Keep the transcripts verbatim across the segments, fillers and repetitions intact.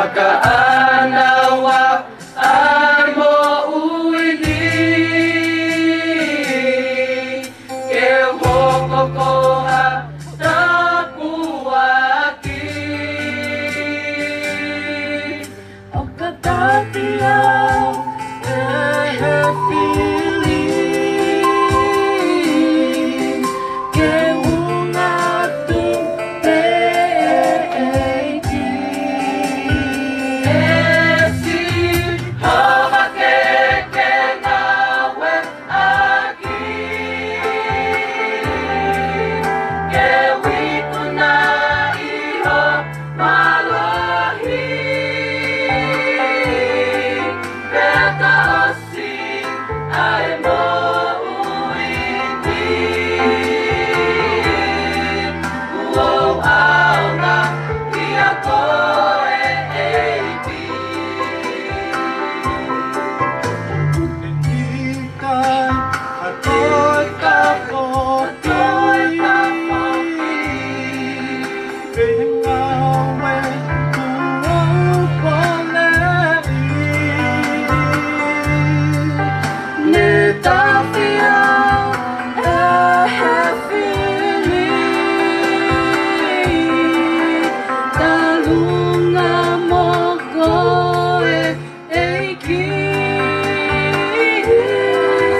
Ka ʻanau ʻa e moʻui ni, ke u hoko ko ha tāpuaki. ʻO ka tafi au ʻe he fili, ke u ʻunga atu pē ʻEiki. ʻE Sihova, ke ke ngāue ʻaki, ke u ikuna ʻi ho mālohi, pea ka ʻosi ʻa e moʻui ni, kuo u ʻaonga kiate koe, ʻEiki. Kai ha toe tafoki, pea ngāue kuo u poleʻi. Ne tafi au ʻe he fili, talu ange mo koe, ʻEiki.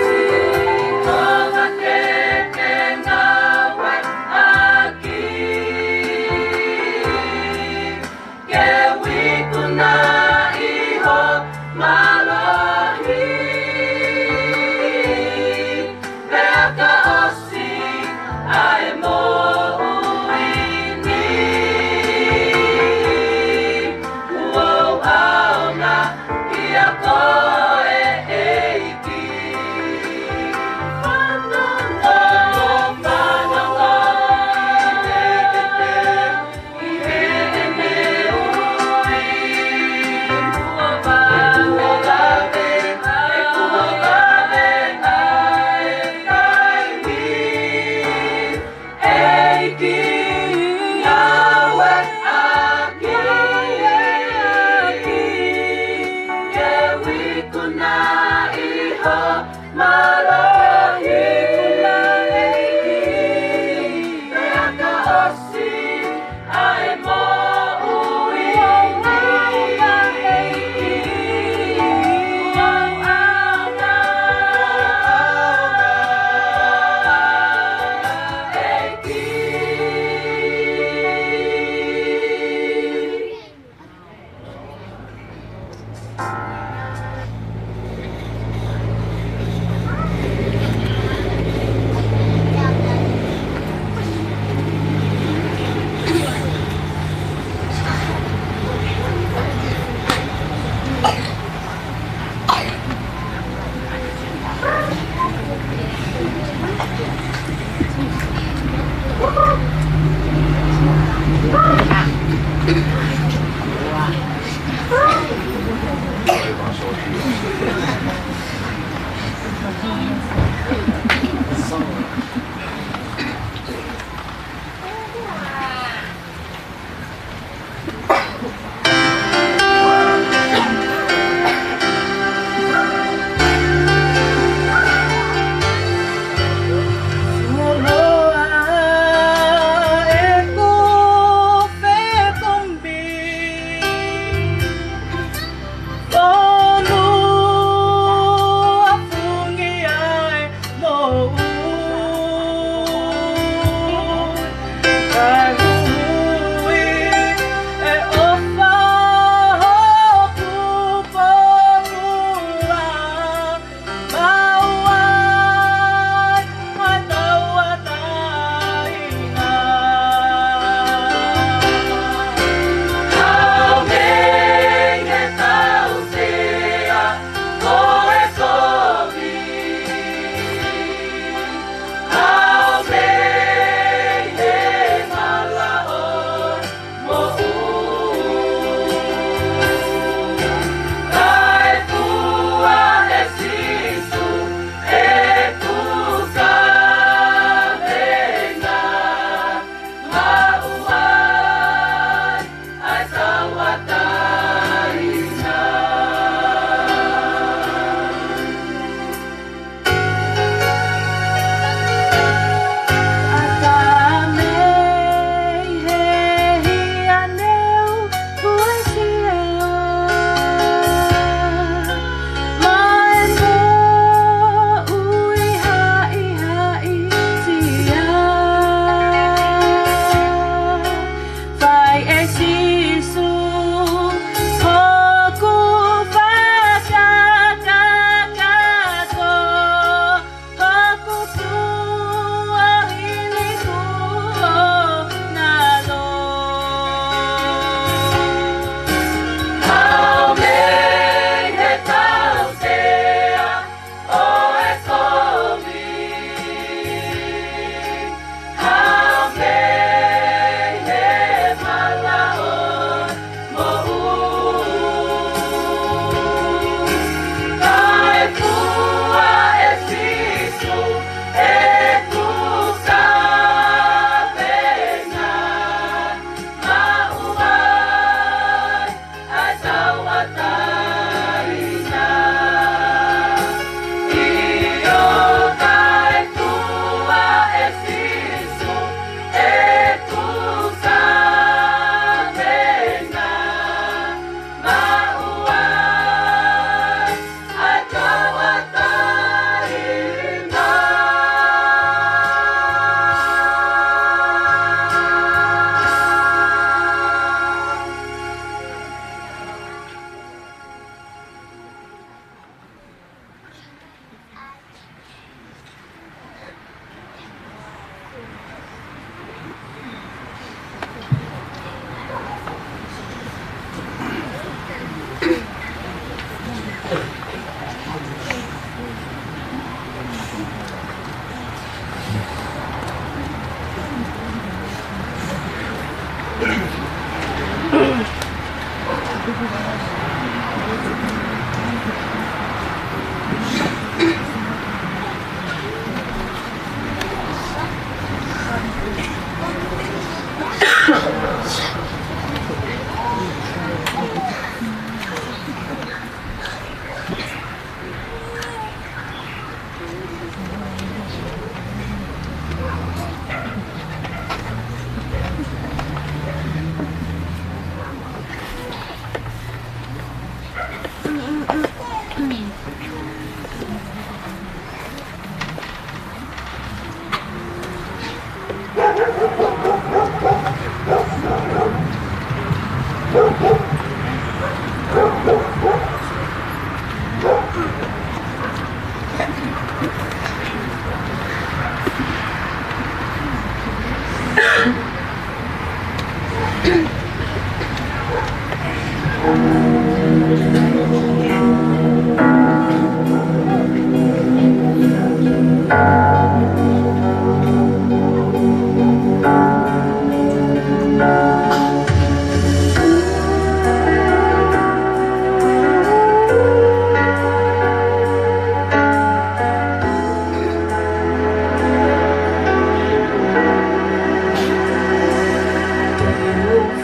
Sihova, ke ke ngāue ʻaki, ke u ikuna ʻi ho mālohi, pea ka ʻosi ʻa e moʻui ni, kuo u ʻaonga kiate koe, ʻEiki. Fanongo, fanongo, ʻi heʻene ui. Kuo vave, kuo vave, kuo vave ʻa e taimi. ʻEiki, ngāue ʻaki, ke u ikuna ʻi ho mālohi, pea ka ʻosi ʻa e moʻui ni, ʻEiki. Ke u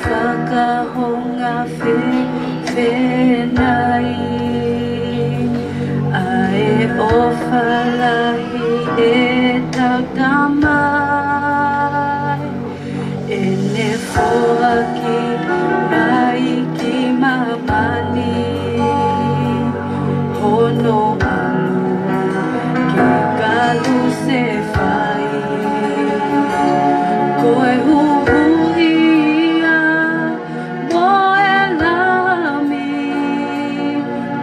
fakahounga fēfē nai ʻa e ʻofa lahi ʻetau Tamai, ʻene foaki mai ki māmani hono ʻAlo ke kalusefai. Ko e huhuʻi ia mo e Lami,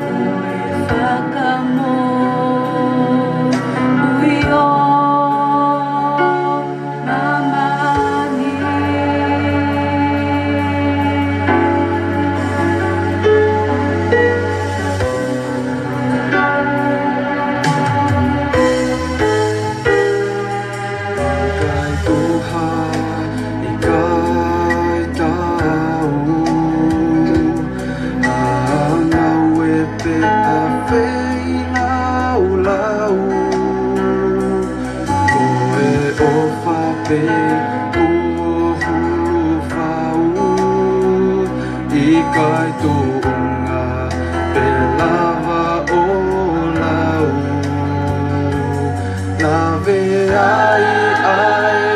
ko e fakamoʻui ʻo māmani. ʻIkai tuha, ʻikai taʻu, ʻa e ngāue pē ʻa e feilaulau. Ko e ʻofa pē ʻoku hulu fau, ʻikai tuʻunga pe lava ʻo lau. Laveaʻi ʻa e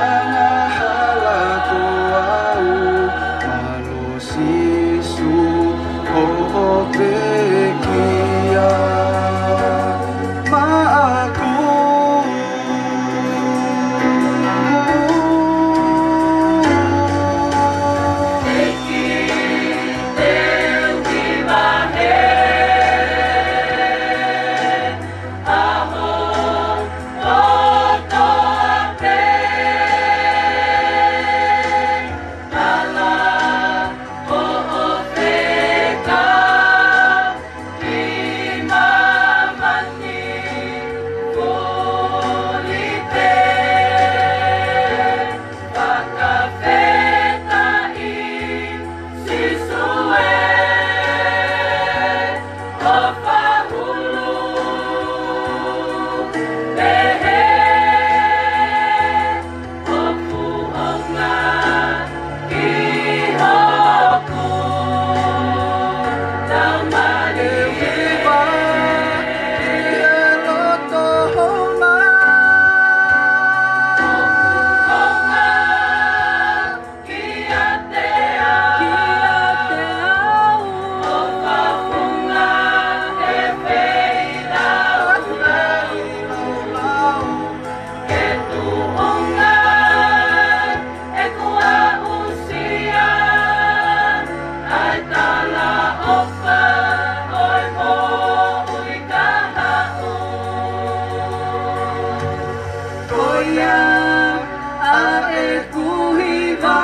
angahala ko au, mālō Sīsū hoʻo pekia maʻaku. Ko ia ʻa ʻeku hiva.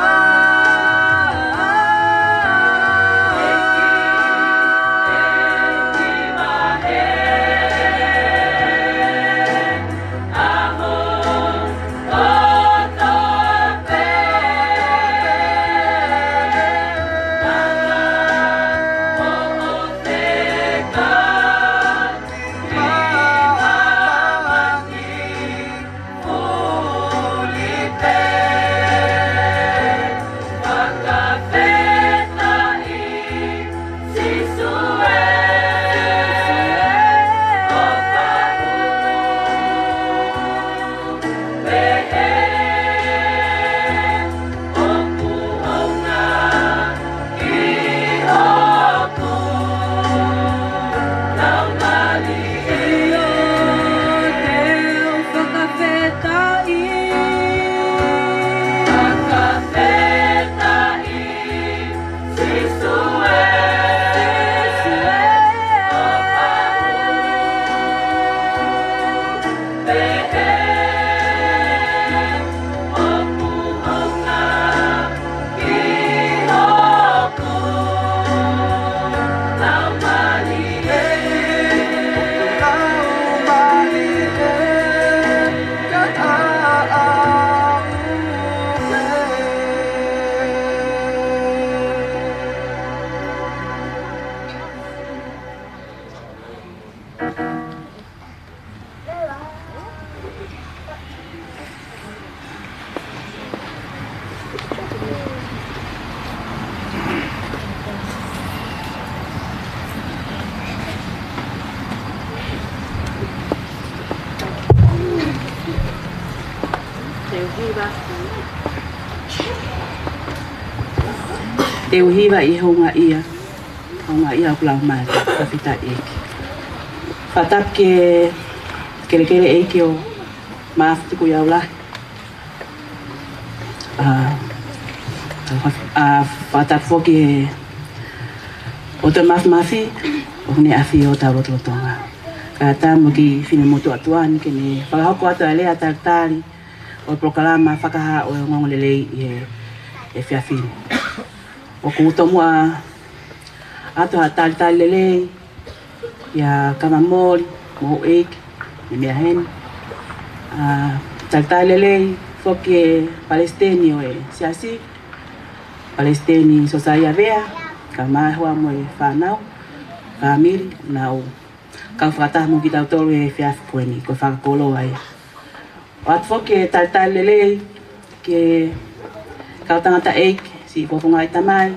ʻEku hiva ʻi he houngaʻia, houngaʻia ʻoku lau mai, fakafetaʻi ʻEiki. Fakatapu ki he kelekele ʻEiki ʻo Maʻafu Tukuʻiaulahi. ʻA, ʻa, fakatapu foki ki he ʻOtua Mafimafi, ʻoku ne ʻafio ʻi hotau lotolotonga. Kae ʻatā mo e kiʻi finemotuʻa tuʻa ni ke ne fakahoko atu ʻa e lea talitali ʻo e polokalama fakahā ʻo e ongoongolelei ʻi he, he efiafi ni. ʻOku tomuʻa ʻoatu ha talitali lelei ʻia Kavamoli mo e ʻEiki, ne meʻa heni. ʻA, talitali lelei foki ki he palesiteni ʻo e siasi, Palesiteni Sosaia Vea, kae ʻumaʻā e hoa mo e fānau, fāmili, nau kau fakataha mo kitautolu he efiafi ko eni, ko e fakakoloa ia. ʻOatu foki e talitali lelei ki he kau tangataʻeiki, siʻi fofongaʻi tamai,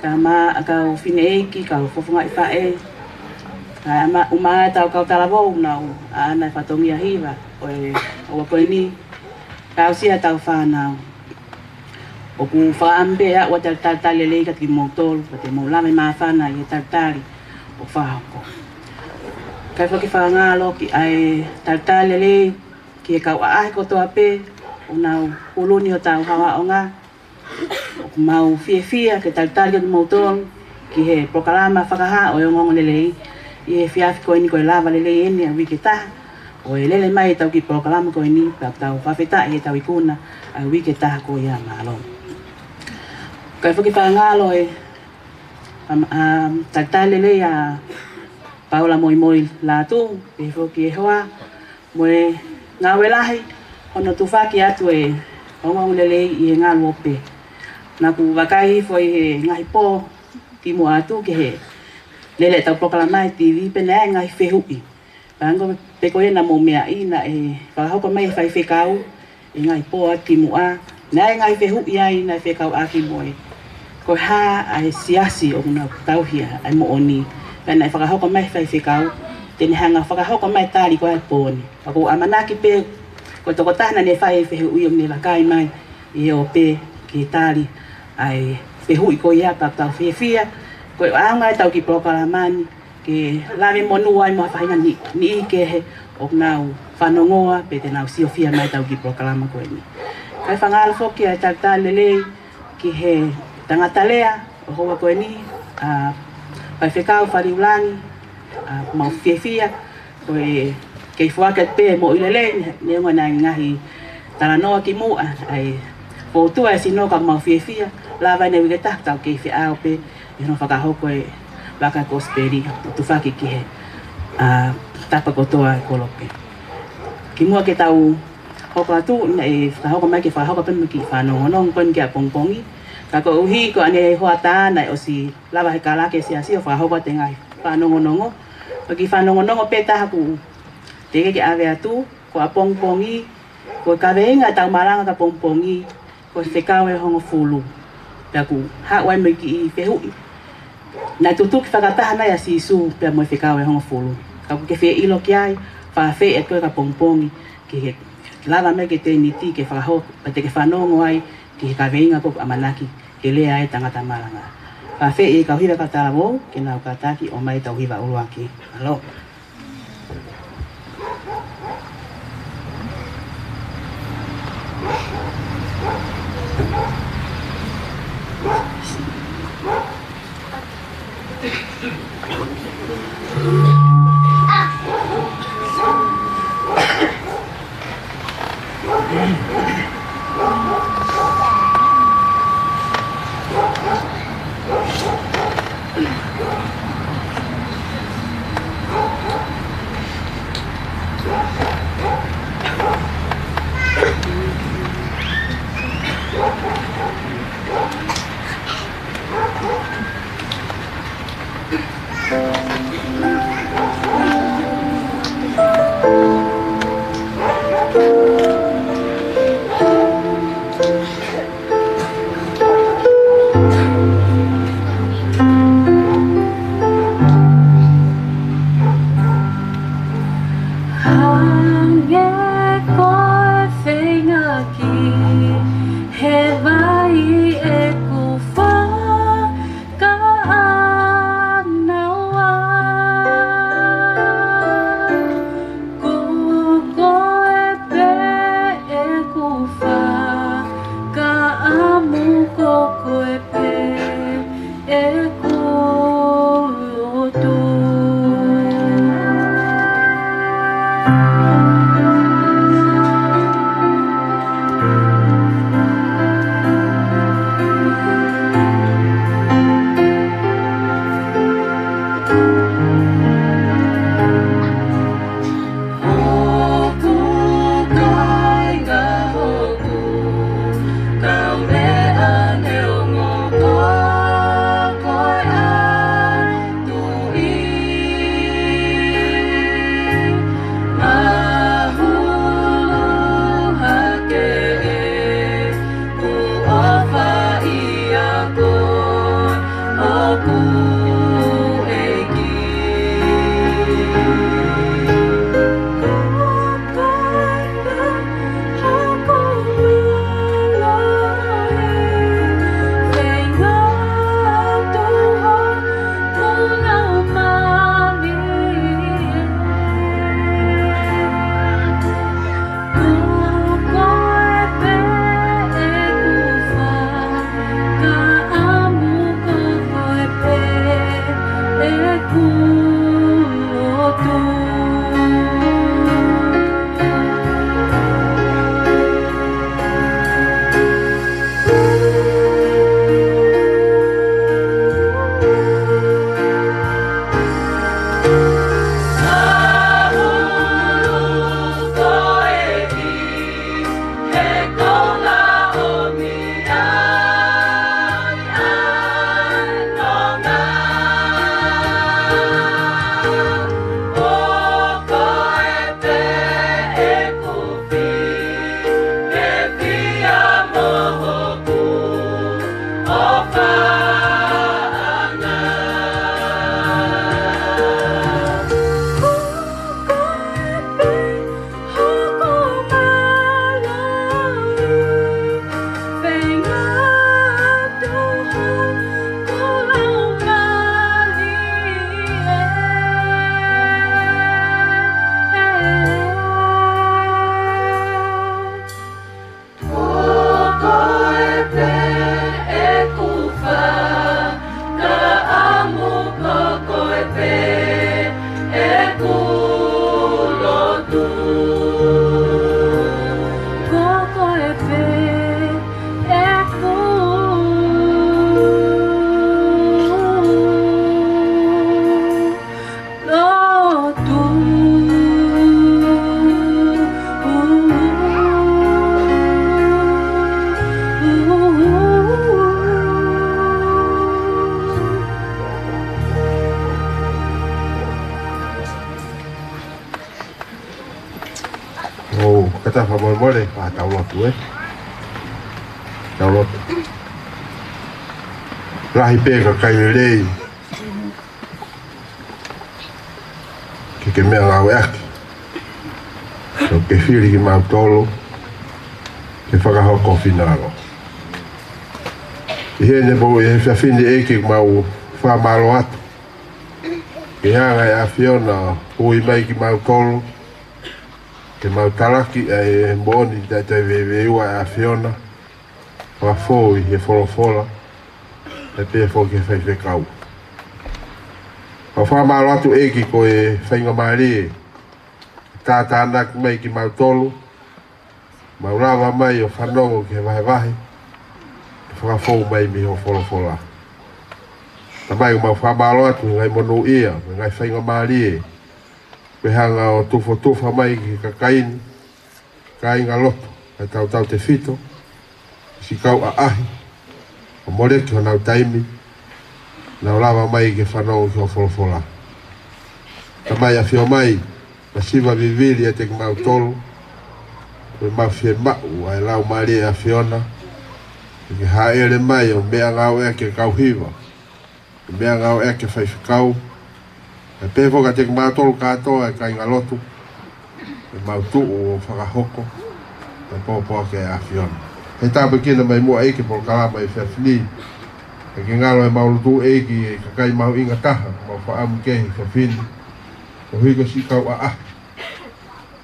kae ʻumaʻā e kau fineʻeiki, kau fofongaʻi faʻē, kae ʻuma-, ʻumaʻā ʻetau kau talavou, nau ʻaʻana e fatongia hiva ʻo e houa ko eni, kae ʻumaʻā ʻetau fānau. ʻOku ou fakaʻamu pē ʻe au ʻa e talitali lelei kiate kimoutolu, ka te mou lava ʻo māfana ʻi he talitali ʻoku fakahoko. Kae foki fakangaloki ʻa e talitali lelei ki he kau ʻaʻahi kotoa pē ʻoku nau hulu ni ʻo tau havaʻonga. ʻOku mau fiefia ke talitali ʻa kimoutolu ki he polokalama fakahā ʻo e ongoongolelei ʻi he efiafi ko eni, ko e lava lelei eni ʻa e uike ʻe taha ʻo e lele mai ʻetau kiʻi polokalama ko eni, pea tau fakafetaʻi heʻetau ikuna ʻa e uike ʻe taha ko ia, mālō. Kae foki fakangaloki e, ʻa, ʻa, talitali lelei ʻa Paula Moimoi Lātū, pehē foki e hoa, mo e ngāue lahi hono tufaki atu e ongoongolelei ʻi he ngalu ope. Naʻá ku vakai hifo ʻi he ngaahi pō kimuʻa atu ki he lele ʻetau polokalama ʻi he T V, pea naʻe ʻi ai e ngaahi fehuʻi. Pea hangē pē ko ia naʻa mou meaʻi, naʻe fakahoko mai ʻe he faifekau ʻi he ngaahi pō atu kimuʻa, naʻe ʻi ai e ngaahi fehuʻi ai naʻe fekauʻaki mo e, ko e hā ʻa e siasi ʻoku nau tauhi ai ʻa e moʻoni. Pea naʻe fakahoko mai ʻe he faifekau te ne hanga ʻo fakahoko mai e tali ko ia he pō ni. Pea ʻoku ou ʻamanaki pē ko e tokotaha naʻá ne fai e fehuʻi ʻo ne vakai mai ʻi he ope ke tali ʻa e fehuʻi ko ia, pea tau fiefia ko e ʻaonga ʻetau kiʻi polokalama ni ke lave monū ai mo ha faʻahinga ni, niʻihi kehe ʻoku nau fanongoa pe te nau siofia mai ʻetau kiʻi polokalama ko eni. Kae fakangaloki foki ʻa e talitali lelei ki he tangata lea ʻo e houa ko eni, ʻa Faifekau Faliulangi, ʻa, mau fiefia ko e kei foaki atu pē e moʻui lelei, neongo ʻene ngaahi talanoa kimuʻa, ʻa e fōtunga e sino, ka mau fiefia, lava ʻene uike ʻe taha tau kei feʻao pē ʻi hono fakahoko e vaka kosipeli ʻo tufaki ki he, ʻa, tapa kotoa e kolope. Kimuʻa ke tau hoko atu, naʻe fakahoko mai ke fakahoko pē mo e kiʻi fanongonongo ko eni ki ʻapongipongi. Ka koeʻuhi ko ʻene hoʻatā naʻe ʻosi lava ʻe he kalake siasi ʻo fakahoko atu e ngaahi fanongonongo. Ko e kiʻi fanongonongo pē ʻe taha ʻoku teʻeki ke ʻave atu, ko ʻapongipongi, ko e kaveinga ʻetau malanga ki ʻapongipongi, ko e fekau ʻe hongofulu. Pea ʻoku haʻu ai mo e kiʻi fehuʻi: Naʻe tutuki fakataha nai ʻa Sīsū pea mo e fekau ʻe hongofulu? Kapau ʻokú ke fie ʻilo ki ai, fakaafeʻi atu koe ki ʻapongipongi, ke ke lava mai ki he tēniti ke fakahoko, pea te ke fanongo ai ki he kaveinga ko ē ʻoku ʻamanaki ke lea ai e tangata malanga. Fakaafeʻi e kau hiva kau talavou ke nau kātaki ʻo ʻomai ʻetau hiva ʻuluaki. Mālō. Hangē ko e feinga ki he vai ʻeku fā. ʻeku lotu. Hoku kāinga, hoku kaumeʻa neongo ko koe ʻa tuʻi. Mahulu hake ʻeku ʻofa ʻia koe, hoku ʻEiki. Ko koe pē hoku mālohi, feinga atu hoku laumālie. Ko koe pē ʻeku fakaʻamu, ko koe pē ʻeku lotu. Ko koe pē ʻeku fakaʻamu, ko koe pē ʻeku lotu. Ko koe pē ʻeku lotu. ʻOu, kātaki fakamolemole, ʻa tau lotu, ē. Tau lotu. Lahi pē kakai lelei ke ke meʻangāueʻaki. ʻOku ke fili kimautolu ke fakahoko ho finangalo. ʻI heʻene pō, ʻi he efiafi ni, ʻEiki, ʻoku mau fakamālō atu ki he anga ʻa e ʻAfiona ʻoku ui mai kimautolu ke mau talaki ʻa e moʻoni taʻe toe veiveiua ʻa e ʻAfiona, fakafou ʻi he folofola, pea pehē foki ki he faifekau. Mau fakamālō atu, ʻEiki, ko e faingamālie ʻoku tātānaki mai kimautolu, mau lava mai ʻo fanongo ki he vahevahe ʻoku fakafou mai mei ho folofola. Tamai, mau fakamālō atu he ngaahi monūʻia, he ngaahi faingamālie kuo ke hanga ʻo tufotufa mai ki he kakai ni, kāingalotu ʻa e tautautefito, siʻi kau ʻaʻahi, ʻo moleki honau taimi, nau lava mai ke fanongo ki ho folofola. Tamai, ʻafio mai, masiva vivili ʻiate kimautolu, ʻoku mau fiemaʻu ʻa e Laumālie ʻo e ʻAfiona ke ke hāʻele mai ʻo meʻangāueʻaki e kau hiva, meʻangāueʻaki e faifekau, pea pehē foki kiate kimautolu kātoa e kāingalotu, ke mau tuʻu ʻo fakahoko e pōpoaki ʻa e ʻAfiona. He tāpuekina mai muʻa, ʻEiki, e polokalama ʻi he efiafi ni, ke ke ngalo ʻemau lotu, ʻEiki, e kakai mahuʻinga taha ʻoku mau fakaʻamu ki he efiafi ni, koeʻuhi ko siʻi kau ʻaʻahi,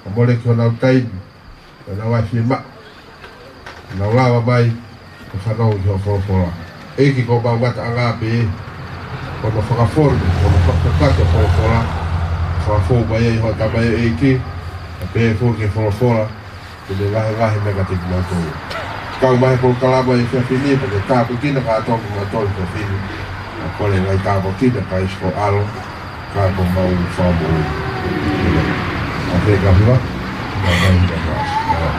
ʻo moleki honau taimi, ʻo nau ʻai fiemaʻu, nau lava mai ke fanongo ki ho folofola. ʻEiki, ko homau ngataʻanga pē, ko hono fakafonu, ko hono fakakakato e folofola, fakafou mai ai hoʻo tamaioʻeiki, pea pehē foki ki he folofola, ke ne vahevahe mai kiate kimautolu. Kau mai he polokalama ʻo e efiafi ni, pea ke tāpuekina kātoa kimautolu he efiafi ni. ʻA e kole ngaahi tāpuaki ʻa Kalaisi ko ho ʻAlo, ka ko homau Fakamoʻui. ʻĒmeni. ʻA e fekau hiva, ʻa e fekau hiva.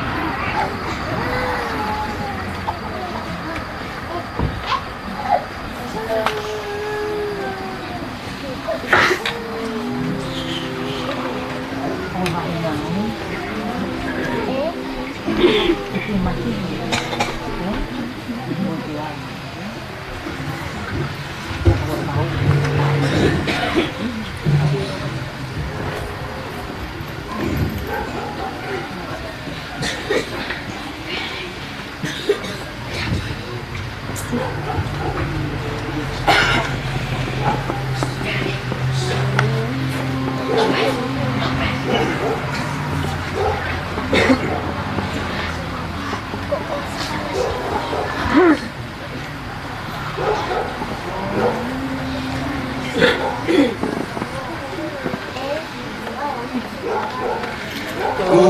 Ko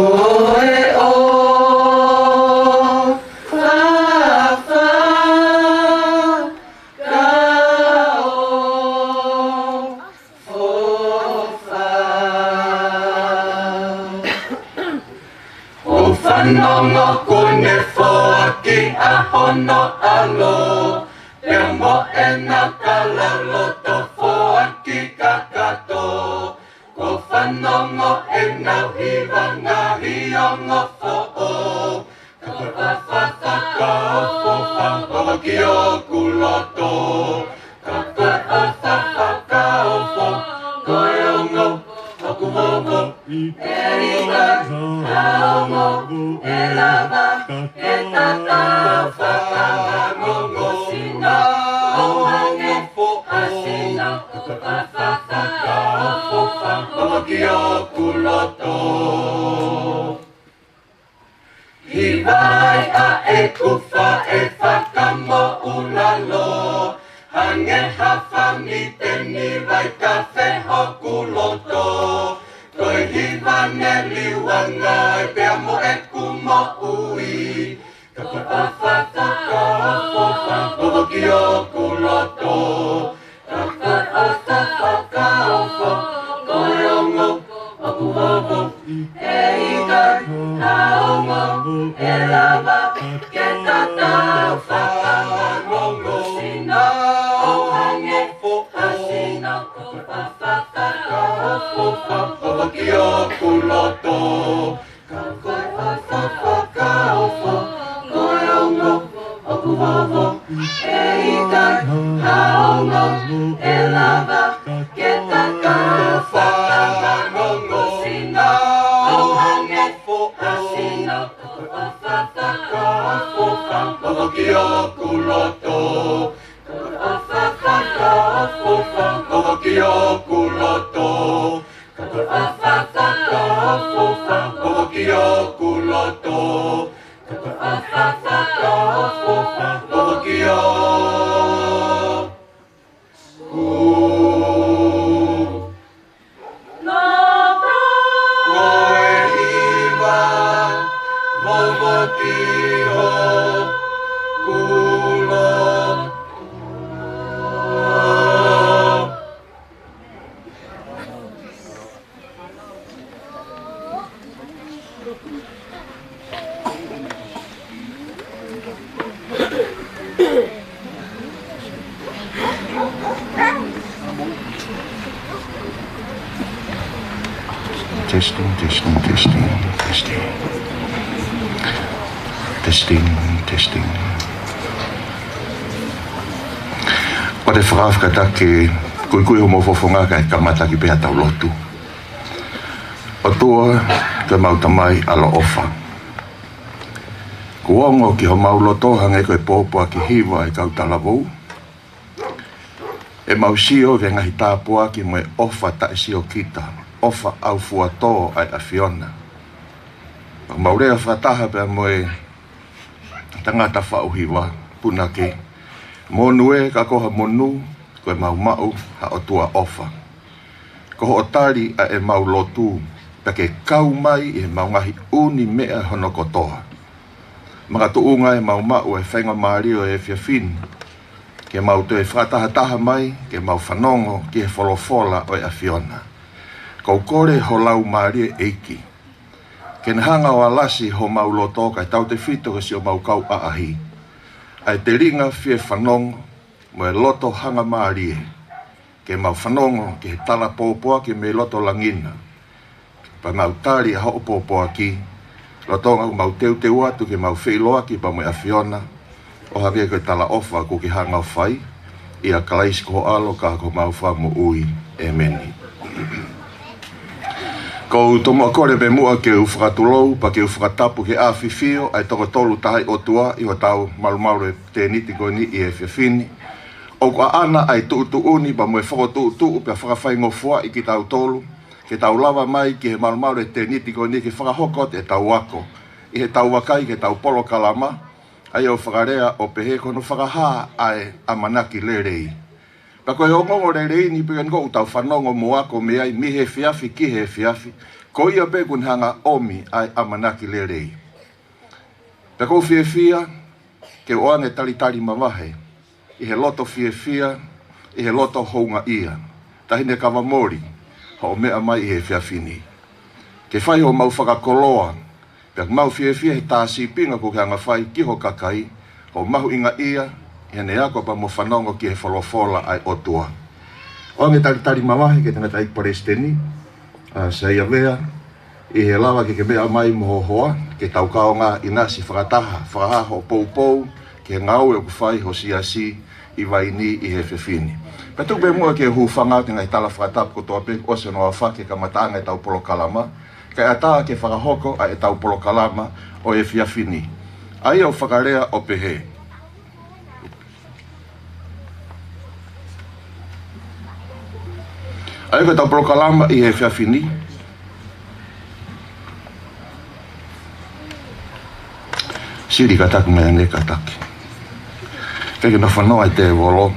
e ʻofa fakaʻofoʻofa. ʻO fanongo kuo ne foaki ʻa hono ʻAlo, pea mo ʻena kalauni loto foaki kakato. Kuo fanongo ʻenau hiva ngaahi ongo foʻou. Ka ko e ʻofa fakaʻofoʻofa, ʻofa ki hoku loto. Ka ko e ʻofa fakaʻofoʻofa, ko e ongo ʻoku vovo. ʻIkai ha ongo ʻe lava ke tatau fakaongo sino. ʻO hangē ha sino, ka ko e ʻofa fakaʻofoʻofa, ʻofa ki hoku loto. Hiva ai ʻa ʻeku faʻē fakamoʻulalo, hangē ha fāmite ni vaikafe hoku loto. Ko e hiva ne liuangai pea mo ʻeku moʻui. Ka ko e ʻofa fakaʻofoʻofa, ʻofa ki hoku loto. Ka ko e ʻofa fakaʻofoʻofa, ko e ongo ʻoku vovo. ʻIkai ha ongo ʻe lava ke tatau fakaongo sino. ʻO hangē ha sino, ka ko e ʻofa fakaʻofoʻofa, ʻofa ki hoku loto. Ka ko e ʻofa fakaʻofoʻofa, ko e ongo ʻoku vovo. ʻIkai ha ongo ʻe lava ke tatau fakaongo sino. ʻO hangē ha sino, ka ko e ʻofa fakaʻofoʻofa, ʻofa ki hoku loto. Ka ko e ʻofa fakaʻofoʻofa, ʻofa ki hoku loto. Ka ko e ʻofa fakaʻofoʻofa, ʻofa ki hoku loto. Ka ko e ʻofa fakaʻofoʻofa, ʻofa ki hoku loto. Ko e hiva, ʻofa ki hoku loto. Testing, testing, testing, testing. Testing, testing. Ko e fakafetaʻi ke kuikui homou fofonga kae kamata ʻaki pē haʻatau lotu. ʻOtua, ko homau Tamai ʻaloʻofa. Kuo ongo ki homau loto hangē ko e pōpoaki hiva ʻa e kau talavou. ʻEmau sio ki he ngaahi tāpuaki mo e ʻofa taʻesiokita, ʻofa ʻaufuatō ʻa e ʻAfiona. Mau lea fakataha pea mo e tangata faʻu hiva, punake, Monū ē, ka ko ha monū, ko ʻemau maʻu ha ʻOtua ʻofa. Ko hoʻo tali ʻa ʻemau lotu, pea ke kau mai ʻi heʻemau ngaahi ʻū meʻa hono kotoa. Makatuʻunga ʻemau maʻu e faingamālie ʻo e efiafi ni, ke mau toe fakatahataha mai, ke mau fanongo ki he folofola ʻo e ʻAfiona. ʻOku ou kole ho Laumālie ʻEiki ke ne hanga ʻo alasi homau loto kae tautefito ki siʻomau kau ʻaʻahi, ʻa e telinga fie fanongo mo e loto hangamālie, ke mau fanongo ki he tala pōpoaki mei loto langi na. Pea mau tali ʻa hoʻo pōpoaki, lolotonga ʻoku mau teuteu atu ke mau feʻiloaki pea mo e ʻAfiona, ʻo hangē ko e talaʻofa kuo ke hanga ʻo fai, ʻia Kalaisi ko ho ʻAlo ka ko homau Fakamoʻui. ʻĒmeni. ʻOku ou tomuʻa kole pē muʻa ke u fakatulou, pea ke u fakatapu ki he ʻafifio ʻa e toko tolu tahaʻi ʻOtua ʻi hotau malumalu e tēniti ko eni ʻi he efiafi ni. ʻOku ʻaʻana ʻa e tuʻutuʻuni pea mo e fokotuʻutuʻu pea fakafaingofuaʻi kitautolu, ke tau lava mai ki he malumalu e tēniti ko eni ke fakahoko atu ʻetau ako, ʻi heʻetau vakai ki heʻetau polokalama, ʻa ia ʻoku fakalea ʻo pehē ko hono fakahā ʻa e ʻamanaki lelei. Pea ko e ongoongolelei ni pē eni ʻoku tau fanongo mo ako mei ai mei he efiafi ki he efiafi, ko ia pē ʻoku ne hanga ʻo ʻomi ʻa e ʻamanaki lelei. Pea ʻoku ou fiefia ke ʻoange talitali mavahe, ʻi he loto fiefia, ʻi he loto houngaʻia, Taʻahine Kavamoli, hoʻo meʻa mai ʻi he efiafi ni. Ke fai homau fakakoloa, pea mau fiefia he tā sīpinga kuo ke hanga fai ki ho kakai, hoʻo mahuʻingaʻia ʻi heʻene ako pea mo fanongo ki he folofola ʻa e ʻOtua. ʻOange talitali mavahe ki he tangataʻeiki palesiteni, ʻa Saiavea, ʻi he lava ke ke meʻa mai mo ho hoa, ke tau kaungā ʻinasi fakataha, fakahā hoʻo poupou ki he ngāue ʻoku fai ho siasi ʻi Vainī ʻi he efiafi ni. Pea tuku pē muʻa ke u hūfanga atu he ngaahi tala fakatapu kotoa pē ʻosi hono aofaki e kamataʻanga ʻetau polokalama, kae ʻatā ke fakahoko ʻa ʻetau polokalama ʻo e efiafi ni. ʻA ia ʻoku fakalea ʻo pehē. ʻA ia ko ʻetau polokalama ʻi he efiafi ni. Sili kātaki mai ange kātaki. Ke ke nofo noa ʻi te volo.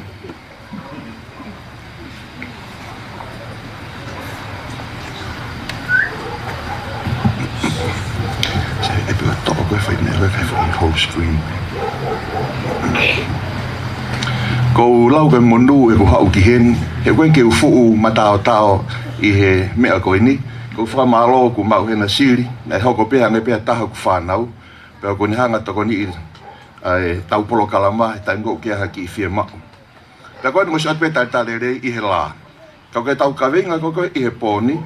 Sai, ʻe pila toʻo ko e fai meʻa ko e kai fai whole screen. ʻOku ou lau ko e monū ʻeku haʻu ki heni, he ko e ke u fuʻu mataotao ʻi he meʻa ko eni. ʻOku ou fakamālō ʻoku mau hena Sili, naʻe hoko pē hangē pē ha taha ʻoku fānau, pea ʻoku ne hanga tokoniʻi ʻa ʻetau polokalama, he taimi ʻoku ʻikai ke ʻi ai ha kiʻi fiemaʻu. Pea ko eni mo siʻi atu pē talitali lelei ʻi he lā. Ka ko ʻetau kaveinga ko ē ʻi he pō ni.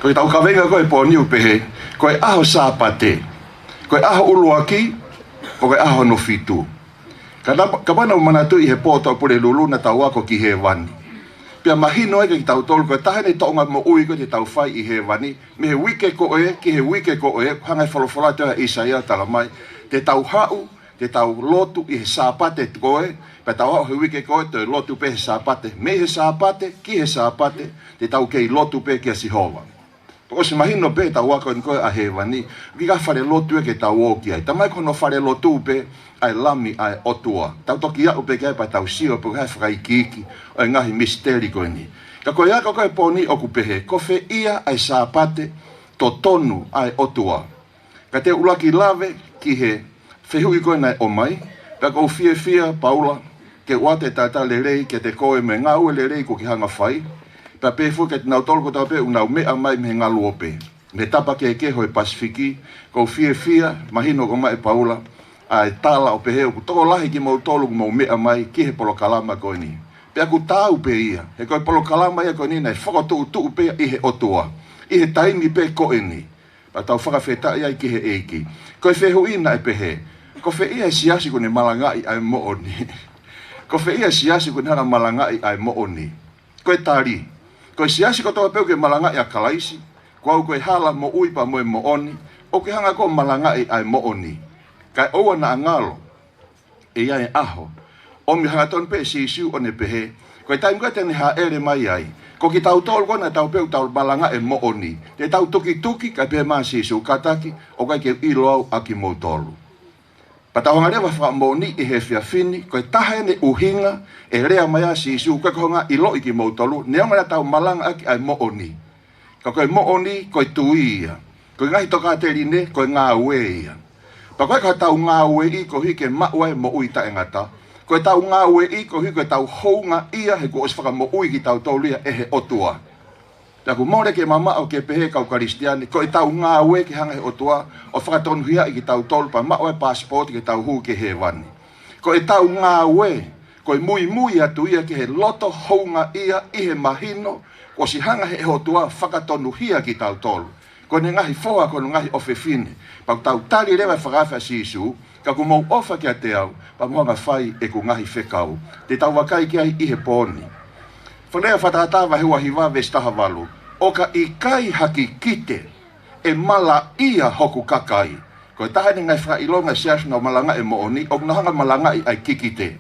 Ko ʻetau kaveinga ko ē he pō ni ʻoku pehē, ko e ʻaho Sāpate, ko e ʻaho ʻuluaki, ʻo ko e ʻaho hono fitu. Ka na, ka mana manatu ʻi he pō Tuʻapulelulu naʻa tau ako ki hēvani. Pea mahino ai kia kitautolu ko e taha eni e tōʻonga moʻui ko ē te tau fai ʻi hēvani, mei he uike ko ē ki he uike ko ē, hangē ko e folofola ʻa ʻĪsaia ʻoku tala mai, te tau haʻu, te tau lotu ʻi he Sāpate ko ē, pea tau haʻu he uike ko ē, toe lotu pē he Sāpate, mei he Sāpate ki he Sāpate, te tau kei lotu pē kia Sihova. Pea ʻosi mahino pē ʻetau ako eni ko ē ʻa hēvani, ʻoku ʻikai ha fale lotu ia ke tau ō ki ai. Talamai ko hono fale lotu pē ʻa e Lami ʻa e ʻOtua. Tau toki aʻu pē ki ai pea tau sio pe ko e hā e fakaikiiki ʻo e ngaahi misiteli ko eni. Ka ko e ako ko ē he pō ni ʻoku pehē, ko fē ia ʻa e Sāpate totonu ʻa e ʻOtua. Ka te u ʻuluaki lave ki he fehuʻi ko ē naʻe ʻomai, pea ʻoku ou fiefia Paula ke u ʻoatu e talitali lelei kiate koe mo e ngāue lelei kuo ke hanga fai, pea pehē foki kiate kinautolu kotoa pē ʻoku nau meʻa mai mei he ngaluope, mei he tapa kehekehe ʻo e Pasifiki. ʻOku ou fiefia, mahino ʻoku ʻomai ʻe Paula ʻa e tala ʻo pehē ʻoku tokolahi kimoutolu ʻoku mou meʻa mai ki he polokalama ko eni. Pea ʻoku taau pē ia, he ko e polokalama ia ko eni naʻe fokotuʻutuʻu pē ʻe he ʻOtua ʻi he taimi pē ko eni. Pea tau fakafetaʻi ai ki he ʻEiki. Ko e fehuʻi naʻe pehē, ko fē ia e siasi ʻoku ne malangaʻi ʻa e moʻoni? Ko fē ia e siasi ʻoku ne hanga malangaʻi ʻa e moʻoni? Ko e tali, ko e siasi kotoa pē ʻoku ke malangaʻi ʻa Kalaisi, ko au ko e hala, moʻui pea mo e moʻoni, ʻoku ke hanga koe ʻo malangaʻi ʻa e moʻoni. Kae ʻoua naʻa ngalo, ʻe ʻi ai e ʻaho ʻOmi hangatonu pē ʻe Sīsū ʻo ne pehē, ko e taimi ko ē te ne hāʻele mai ai, ko kitautolu ko ē naʻa tau pehē ʻoku tau malangaʻi e moʻoni, te tau tukituki kae pehē mai ʻa Sīsū, kātaki, ʻoku ʻikai ke u ʻilo au ʻa kimoutolu. Pea tau hanga leva ʻo fakamoʻoniʻi he efiafi ni, ko e taha eni e ʻuhinga e lea mai ʻa Sīsū, ko e ʻikai ke u hanga ʻo ʻiloʻi kimoutolu, neongo naʻa tau malangaʻaki ʻa e moʻoni. Ka ko e moʻoni, ko e tui ia. Ko e ngaahi tokāteline, ko e ngāue ia. Pea ʻoku ʻikai ko ʻetau ngāueʻi koeʻuhi ke maʻu ai e moʻui taʻengata. Ko ʻetau ngāueʻi koeʻuhi ko ʻetau houngaʻia he kuo ʻosi fakamoʻui kitautolu ia ʻe he ʻOtua. Pea ʻoku mole ke mamaʻo ke pehē kau Kalisitiane, ko ʻetau ngāue ke hanga ʻe he ʻOtua ʻo fakatonuhiaʻi kitautolu pea maʻu ai e paasipooti ke tau hū ki hēvani. Ko ʻetau ngāue, ko e muimui atu ia ki he loto houngaʻia ʻi he mahino, kuo ʻosi hanga ʻe he ʻOtua ʻo fakatonuhia kitautolu. Ko ʻene ngaahi foha, ko hono ngaahi ʻofefine. Pea ʻoku tau tali leva e fakaafe ʻa Sīsū, ka kuo mou ʻofa kiate au, pea mou hanga ʻo fai ʻeku ngaahi fekau. Te tau vakai ki ai ʻi he pō ni. Faleʻa Fakatātā vahe ua hiva veesi taha valu. ʻOka ʻikai ha kikite ʻe malaʻia hoku kakai. Ko e taha eni e ngaahi fakaʻilonga ʻa e siasi naʻa nau malangaʻi e moʻoni, ʻoku nau hanga ʻo malangaʻi ʻa e kikite.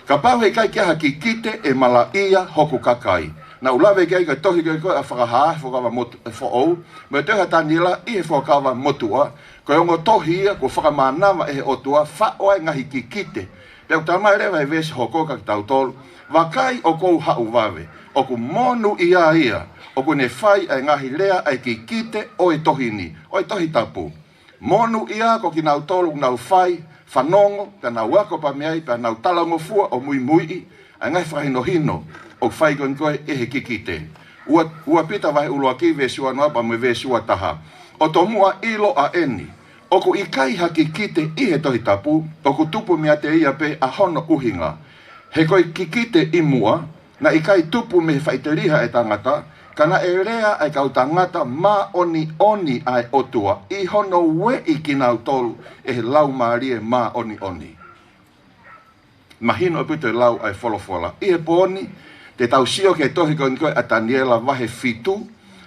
Kapau he ʻikai ke ʻi ai ha kikite ʻe malaʻia hoku kakai. Naʻa ku lave ki ai ko e tohi ko ē ʻa Fakahā, Fuakava Motu-, Foʻou, mo e tohi ʻa Taniela ʻi he Fuakava Motuʻa, ko e ongo tohi ia kuo fakamānava ʻe he ʻOtua ʻo faʻo ai e ngaahi kikite. Pea ʻoku talamai leva ʻe he veesi hoko kia kitautolu, vakai ʻoku ou haʻu vave, ʻoku monūʻia ia ʻoku ne fai ʻa e ngaahi lea ʻa e kikite ʻo e tohi ni, ʻo e Tohi Tapu. Monūʻia ko kinautolu ʻoku nau fai, fanongo, pea nau ako pea mei ai, pea nau talangofua ʻo muimuiʻi ʻa e ngaahi fakahinohino ʻoku fai ko eni ko ē ʻe he kikite. Ua, ua Pita vahe ʻuluaki veesi ua noa pea mo e veesi ua taha. ʻO tomuʻa ʻilo ʻa eni, ʻoku ʻikai ha kikite ʻi he Tohi Tapu ʻoku tupu meiate ia pē ʻa hono ʻuhinga. He ko e kikite ʻi muʻa, naʻe ʻikai tupu mei he faʻiteliha ʻa e tangata, ka naʻe lea ʻa e kau tangata māʻoniʻoni ʻa e ʻOtua, ʻi hono ueʻi kinautolu ʻe he Laumālie Māʻoniʻoni. Mahino ʻaupito e lau ʻa e folofola. ʻI he pō ni, te tau sio ki he tohi ko eni ko ē ʻa Taniela vahe fitu,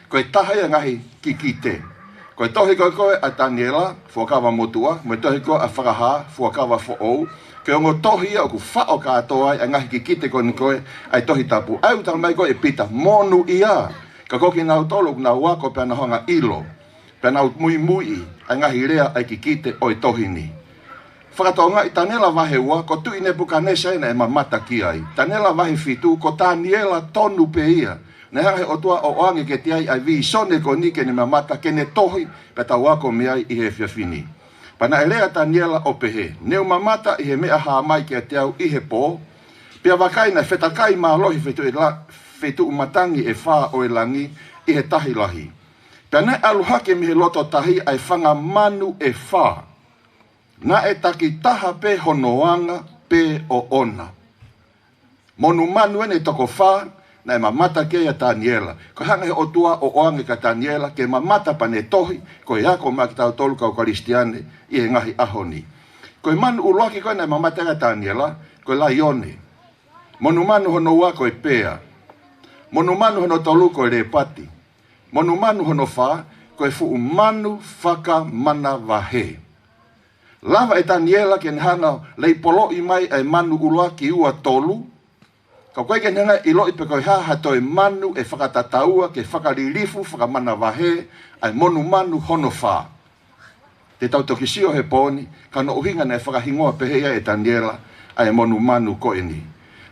ko e taha ia e ngaahi kikite. Ko e tohi ko ē ko ē ʻa Taniela, Fuakava Motuʻa, mo e tohi ko ē ʻa Fakahā, Fuakava Foʻou, ko e ongo tohi ia ʻoku faʻo kātoa ai ʻa e ngaahi kikite ko eni ko ē ʻa e Tohi Tapu. ʻA ia ʻoku talamai ko ē ʻe Pita, monūʻia, ka ko kinautolu ʻoku nau ako pea nau hanga ʻo ʻilo, pea nau muimuiʻi ʻa e ngaahi lea ʻa e kikite ʻo e tohi ni. Fakatokangaʻi, Taniela vahe ua, ko Tuʻi Nepukanesa ia naʻe mamata ki ai. Taniela vahe fitu, ko Taniela tonu pē ia naʻe hanga ʻe he ʻOtua ʻo ʻoange kiate ia ʻa e vīsone ko eni ke ne mamata, ke ne tohi, pea tau ako mei ai ʻi he efiafi ni. Pea naʻe lea ʻa Taniela ʻo pehē, ne u mamata ʻi he meʻa hā mai kiate au ʻi he pō, pea vakai naʻe fetakai mālohi e feituʻu la-, feituʻu matangi ʻe fā ʻo e langi ʻi he tahi lahi. Pea naʻe ʻalu hake mei he loto tahi ʻa e fanga manu ʻe fā. Naʻe takitaha pē hono anga pē ʻoʻona. Monumanu eni ʻe toko fā naʻe mamata ki ai ʻa Taniela. Ko e hanga ʻe he ʻOtua ʻo ʻoange kia Taniela ke mamata pea ne tohi, ko e ako maʻa kitautolu kau Kalisitiane ʻi he ngaahi ʻaho ni. Ko e manu ʻuluaki ko ē naʻe mamata ki ai ʻa Taniela, ko e laione. Monumanu hono ua ko e pea. Monumanu hono tolu ko e lēpati. Monumanu hono fā, ko e fuʻu manu fakamanavahē. Lava ʻe Taniela ke ne hanga ʻo leipoloʻi mai ʻa e manu ʻuluaki, ua, tolu, ka ʻoku ʻikai ke ne hanga ʻo ʻiloʻi pe ko e hā ha toe manu ʻe fakatataua ke fakalilifu fakamanavahē ʻa e monumanu hono fā. Te tau toki sio he pō ni, ko hono ʻuhinga naʻe fakahingoa pehē ia ʻe Taniela ʻa e monumanu ko eni.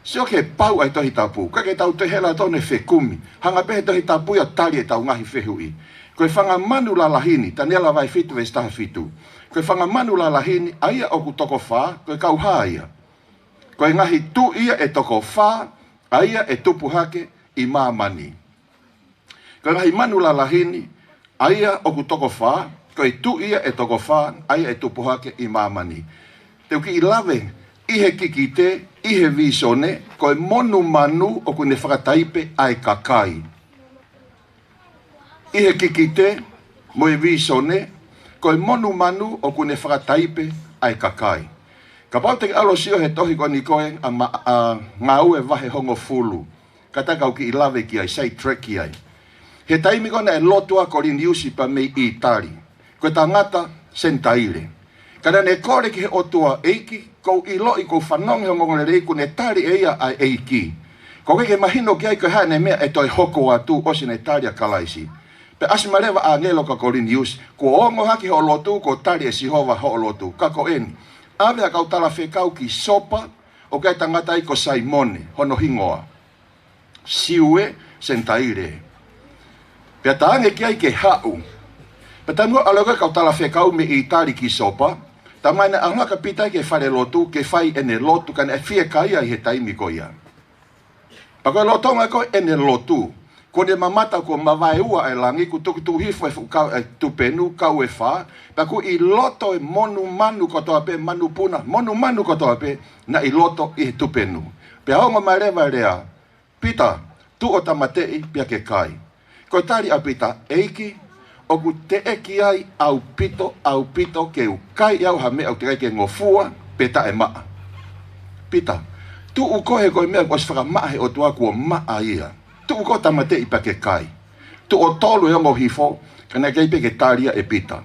Sio ki he pau ʻa e Tohi Tapu, ʻikai ke tau toe hela tonu he fekumi, hanga pē he Tohi Tapu ia ʻo tali ʻetau ngaahi fehuʻi. Ko e fanga manu lalahi ni, Taniela vahe fitu veesi taha fitu. Ko e fanga manu lalahi ni, ʻa ia ʻoku toko fā, ko e kau hā ia? Ko e ngaahi tuʻi ia ʻe toko fā, ʻa ia ʻe tupu hake ʻi māmani. Ko e ngaahi manu lalahi ni, ʻa ia ʻoku toko fā, ko e tuʻi ia ʻe toko fā, ʻa ia ʻe tupu hake ʻi māmani. Te u kiʻi lave, ʻi he kikite, ʻi he vīsone, ko e monumanu ʻoku ne fakataipe ʻa e kakai. ʻI he kikite, mo e vīsone, ko e monumanu ʻoku ne fakataipe ʻa e kakai. Kapau te ke ʻalu ʻo sio he tohi ko eni ko ē ʻa ma-, ʻa Ngāue vahe hongofulu. Kātaki au kiʻi lave ki ai, side track ki ai. He taimi ko ē naʻe lotu ai ʻa Koliniusi pea mei ʻĪtali. Ko e tangata Senitaile. Ka naʻa ne kole ki he ʻOtua, ʻEiki, Kou ʻiloʻi, kou fanongo he ongoongolelei kuo ne tali ʻe ia ʻa e ʻEiki. Ko e ke mahino ki ai ko e hā ʻene meʻa ʻe toe hoko atu ʻosi ʻene tali ʻa Kalaisi. Pea ʻasi mai leva ʻa e ʻāngelo kia Koliniusi, kuo ongo hake hoʻo lotu, kuo tali ʻe Sihova hoʻo lotu. Ka ko eni, ʻave ʻa e kau talafekau ki Sopa, ʻoku ʻi ai e tangata ai ko Saimone, hono hingoa. Siu ē, Senitaile. Pea talaange ki ai ke haʻu. Pea taimi ʻalu ko ē kau talafekau mei ʻĪtali ki Sopa, taimi naʻe ʻalu hake ʻa Pita ki he falelotu ke fai ʻene lotu, ka naʻe fiekaia ʻi he taimi ko ia. Pea ko e lolotonga ko ē ʻene lotu, kuo ne mamata kuo mavaeua ʻa e langi, kuo tukutuku hifo e fuʻu kau e tupenu, kau e fā, pea kuo ʻi loto e monumanu kotoa pē, manupuna, monumanu kotoa pē, naʻe ʻi loto ʻi he tupenu. Pea ongo mai leva e lea, Pita, tuʻu ʻo tāmateʻi pea ke kai. Ko e tali ʻa Pita, ʻEiki, ʻoku teʻeki ai ʻaupito, ʻaupito ke u kai ʻe au ha meʻa ʻoku teʻeki ai ke ngofua pe taʻemaʻa. Pita, tuʻu koe he ko e meʻa kuo ʻosi fakamaʻa he ʻOtua kuo maʻa ia. Tuʻu koe ʻo tāmateʻi pea ke kai. Tuʻo tolu e ongo hifo, ka naʻe ʻikai pē ke tali ia ʻe Pita.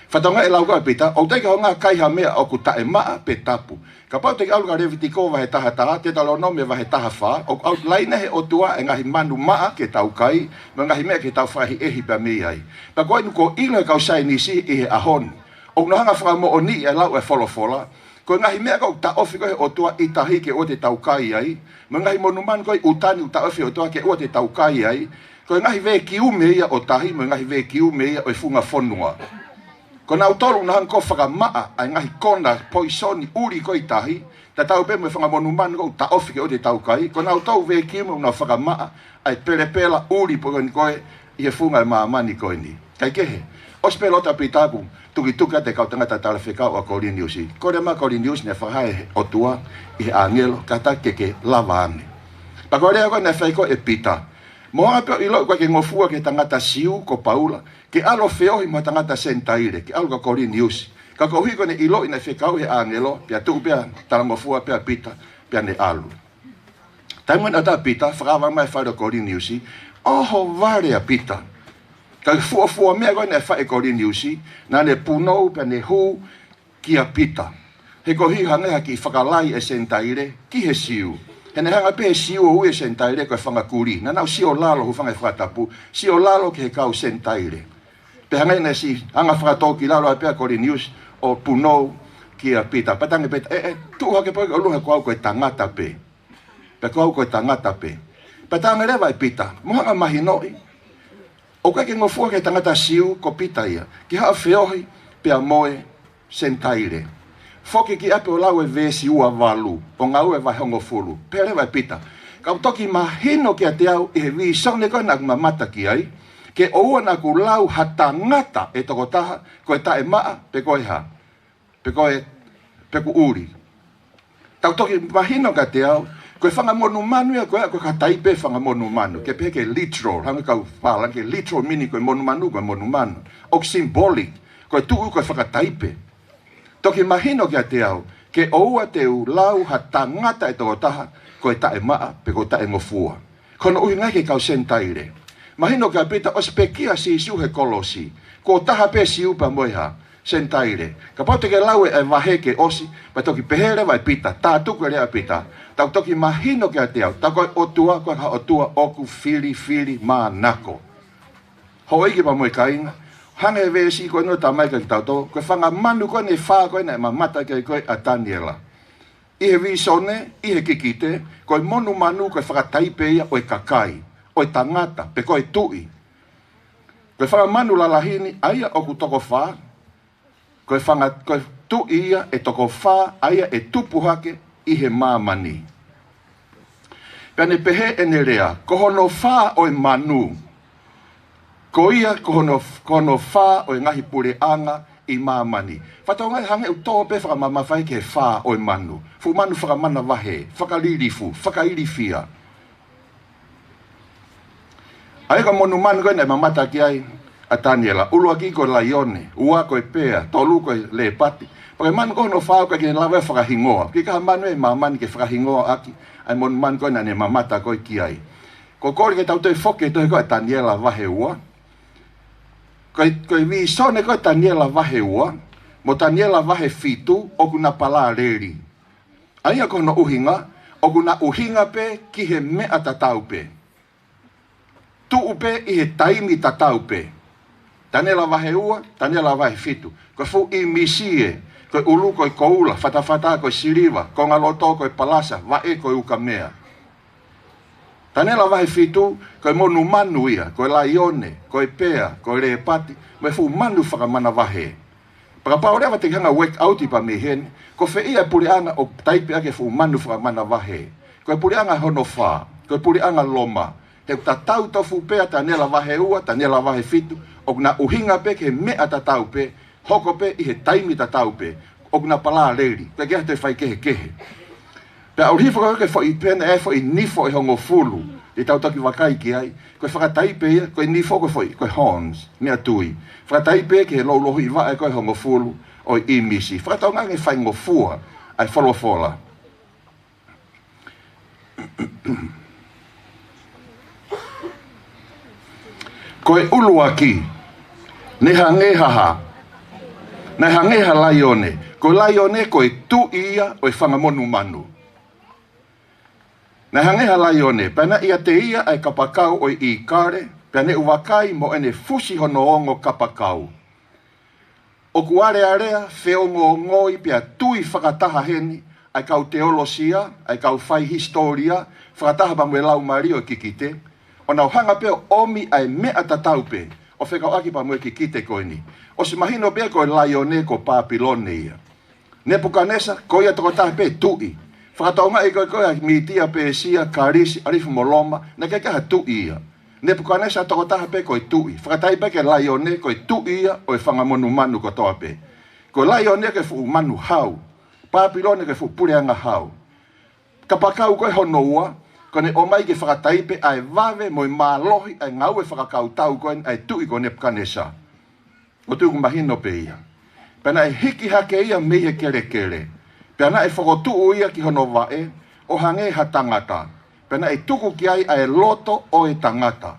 Fakatokangaʻi e lau ko ē ʻa Pita, ʻoku teʻeki ke u hanga ʻo kai ha meʻa ʻoku taʻemaʻa pe tapu. Kapau te ke ʻalu ki Levitiko vahe taha taha, Teutalōnome vahe taha fā, ʻoku outline he ʻOtua e ngaahi manu maʻa ke tau kai, mo e ngaahi meʻa ke tau fakaʻehiʻehi pea mei ai. Pea ko eni kuo ʻilo ʻe he kau saienisi ʻi he ʻaho ni, ʻoku nau hanga ʻo fakamoʻoniʻi e lau e folofola, ko e ngaahi meʻa ko ē ʻoku taʻofi ko ē he ʻOtua ʻi tahi ke ʻoua te tau kai ai, mo e ngaahi monumanu ko ē ʻi ʻuta ni ʻoku taʻofi ʻe he ʻOtua ke ʻoua te tau kai ai, ko e ngaahi vekiume ia ʻo tahi, mo e ngaahi vekiume ia ʻo e funga fonua. Ko nautolu ʻoku nau hanga ʻo fakamaʻa ʻa e ngaahi kona poisoni ʻuli ko ē ʻi tahi, tatau pē mo e fanga monumanu ʻoku taʻofi ke ʻoua te tau kai, ko nautolu vekiume ʻoku nau fakamaʻa ʻa e pelepela ʻuli pē ko eni ko ē ʻi he funga e māmani ko eni. Kae kehe, ʻosi pē lotu ʻa Pita kuo tukituki atu e kau tangata talafekau ʻa Koliniusi. Kole mai ʻa Koliniusi naʻe fakahā ʻe he ʻOtua ʻi he ʻāngelo, kātaki ke ke lava ange. Pea ko e lea ko ē naʻe fai ko ē ʻe Pita, Mou hanga pē ʻo ʻiloʻi ʻoku ʻikai ke ngofua ki he tangata Siu ko Paula ke ʻalu ʻo feohi mo ha tangata Senitaile, ke ʻalu kia Koliniusi. Ka koeʻuhi ko ʻene ʻiloʻi naʻe fekau ʻe he ʻāngelo, pea tuʻu pē ʻo talangofua pē ʻa Pita, pea ne ʻalu. Taimi naʻe ʻatā ʻa Pita, fakaava mai e fale ʻo Koliniusi, ʻohovale ʻa Pita. Ka ko e fuofua meʻa ko ē naʻe fai ʻe Koliniusi, naʻa ne punou pea ne hū kia Pita. He koeʻuhi hangē ha kiʻi fakalai e Senitaile ki he Siu. He naʻe hanga pē he Siu ʻo ui e Senitaile ko e fanga kulī. Naʻa nau sio lalo, hūfanga he fakatapu, sio lalo ki he kau Senitaile. Pea hangē naʻe siʻi hanga ʻo fakatōkilalo ai pē ʻa Koliniusi ʻo punou kia Pita. Pea talaange ʻe Pita, ʻE, ʻe, tuʻu hake pē ʻo ʻalu he ko au ko e tangata pē. Pea ko au ko e tangata pē. Pea talaange leva ʻe Pita, Mou hanga ʻo mahinoʻi, ʻoku ʻikai ke ngofua ki he tangata Siu ko Pita ia ke haʻu ʻo feohi pea mo e Senitaile. Foki ki ʻapi ʻo lau e veesi ua valu ʻo Ngāue vahe hongofulu. Pehē leva ʻe Pita, Ka ʻoku toki mahino kiate au ʻi he vīsone ko ē naʻa ku mamata ki ai, ke ʻoua naʻa ku lau ha tangata ʻe toko taha, ko e taʻemaʻa pe ko e hā, pe ko e, pe ʻoku ʻuli. Ka ʻoku toki mahino kiate au, ko e fanga monumanu ia ko ē, ko e ka taipe fanga monumanu, ke pehē ke literal, hangē ko e kau pālangi, ke literal meaning ko e monumanu, ko e monumanu. ʻOku symbolic, ko e tuʻu ko e fakataipe. Toki mahino kiate au, ke ʻoua te u lau ha tangata ʻe toko taha, ko e taʻemaʻa, pe ko e taʻengofua. Ko hono ʻuhinga ia ki he kau Senitaile. Mahino kia Pita ʻosi pekia ʻa Sīsū he kolosi. Kuo taha pē Siu pea mo e hā, Senitaile. Kapau te ke lau e vahe ke ʻosi, pea toki pehē leva ʻe Pita, tā tuku e lea ʻa Pita, ka ʻoku toki mahino kiate au, ka ko e ʻOtua, ko e hā ʻOtua ʻoku filifilimānako. Houʻeiki pea mo e kāinga, hangē he veesi ko eni ʻoku tala mai kia kitautolu, ko e fanga manu ko eni ʻe fā ko ē naʻe mamata ki ai ko ē ʻa Taniela. ʻI he vīsone, ʻi he kikite, ko e monumanu ko e fakataipe ia ʻo e kakai, ʻo e tangata, pe ko e tuʻi. Ko e fanga manu lalahi ni, ʻa ia ʻoku toko fā, ko e fanga, ko e tuʻi ia ʻe toko fā, ʻa ia ʻe tupu hake ʻi he māmani. Pea ne pehē ʻene lea, ko hono fā ʻo e manu, ko ia ko hono, ko hono fā ʻo e ngaahi puleʻanga ʻi māmani. Fakatokangaʻi hangē ʻoku tō pē fakamamafa ia ki he fā ʻo e manu. Fuʻu manu fakamanavahē, fakalilifu, fakailifia. ʻA ia ko e monumanu ko ē naʻe mamata ki ai ʻa Taniela. ʻUluaki ko e laione, ua ko e pea, tolu ko e lēpati. Pea ko e manu ko hono fā ʻoku ʻikai ke ne lava ʻo fakahingoa. ʻIkai ha manu ʻi māmani ke fakahingoa ʻaki ʻa e monumanu ko ē naʻa ne mamata ko ē ki ai. Ko e kole ke tau toe foki he tohi ko ē ʻa Taniela vahe ua. Ko e, ko e vīsone ko ē ʻa Taniela vahe ua mo Taniela vahe fitu ʻoku na palāleli. ʻA ia ko hono ʻuhinga, ʻoku na ʻuhinga pē ki he meʻa tatau pē. Tuʻu pē ʻi he taimi tatau pē. Taniela vahe ua, Taniela vahe fitu. Ko e fuʻu ʻīmisi ē, ko e ʻulu ko e koula, fatafata ko e siliva, kongaloto ko e palasa, vaʻe ko e ukamea. Taniela vahe fitu, ko e monumanu ia, ko e laione, ko e pea, ko e lēpati, mo e fuʻu manu fakamanavahē. Pea kapau leva te ke hanga ʻo work out pē mei heni, ko fē ia e puleʻanga ʻoku taipe ʻaki e fuʻu manu fakamanavahē. Ko e puleʻanga hono fā, ko e puleʻanga Loma. He ʻoku tatau tofu pē ʻa Taniela vahe ua, Taniela vahe fitu, ʻoku na ʻuhinga pē ki he meʻa tatau pē, hoko pē ʻi he taimi tatau pē, ʻoku na palāleli, ʻikai ke ʻi ai ha toe faikehekehe. Pea ʻalu hifo ko ē ki he foʻi pea naʻe ʻi ai e foʻi nifo ʻe hongofulu, ʻi heʻetau toki vakai ki ai, ko e fakataipe ia, ko e nifo ko e foʻi, ko e horns, meʻatui. Fakataipe ki he loulouhiʻi vaʻe ko ē ʻe hongofulu ʻo e ʻīmisi. Fakataunga ange faingofua ʻa e folofola. Ko e ʻuluaki, naʻe hangē ha hā? Naʻe hangē ha laione. Ko e laione ko e tuʻi ia ʻo e fanga monumanu. Naʻe hangē ha laione, pea naʻe ʻiate ia ʻa e kapakau ʻo e ʻīkale, pea naʻe vakai mo ʻene fusi hono ongo kapakau. ʻOku alealea, feongoongoi pea tui fakataha heni ʻa e kau teolosia, ʻa e kau fai hisitōlia, fakataha pea mo e laumālie ʻo e kikite, ʻo nau hanga pē ʻo ʻomi ʻa e meʻa tatau pē, ʻo fekauʻaki pea mo e kikite ko eni. ʻOsi mahino pē ko e laione ko Pāpilone ia. Nepukanesa, ko ia tokotaha pē tuʻi. Fakataungaʻi ko ē ko ē ʻa Mītia, Pēsia, Kalisi, ʻAlifi mo Loma, naʻe ʻikai ke ʻi ai ha tuʻi ia. Nepukanesa tokotaha pē ko e tuʻi. Fakataipe ki he laione ko e tuʻi ia ʻo e fanga monumanu kotoa pē. Ko e laione ko e fuʻu manu hau. Pāpilone ko e fuʻu puleʻanga hau. Kapakau ko ē hono ua, ko ʻene ʻomai ke fakataipe ʻa e vave mo e mālohi ʻa e ngāue fakakautau ko ē ʻa e tuʻi ko Nepukanesa. ʻOku tuku mahino pē ia. Pea naʻe hiki hake ia mei he kelekele. Pea naʻe fokotuʻu ia ki hono vaʻe, ʻo hangē ha tangata. Pea naʻe tuku ki ai ʻa e loto ʻo e tangata.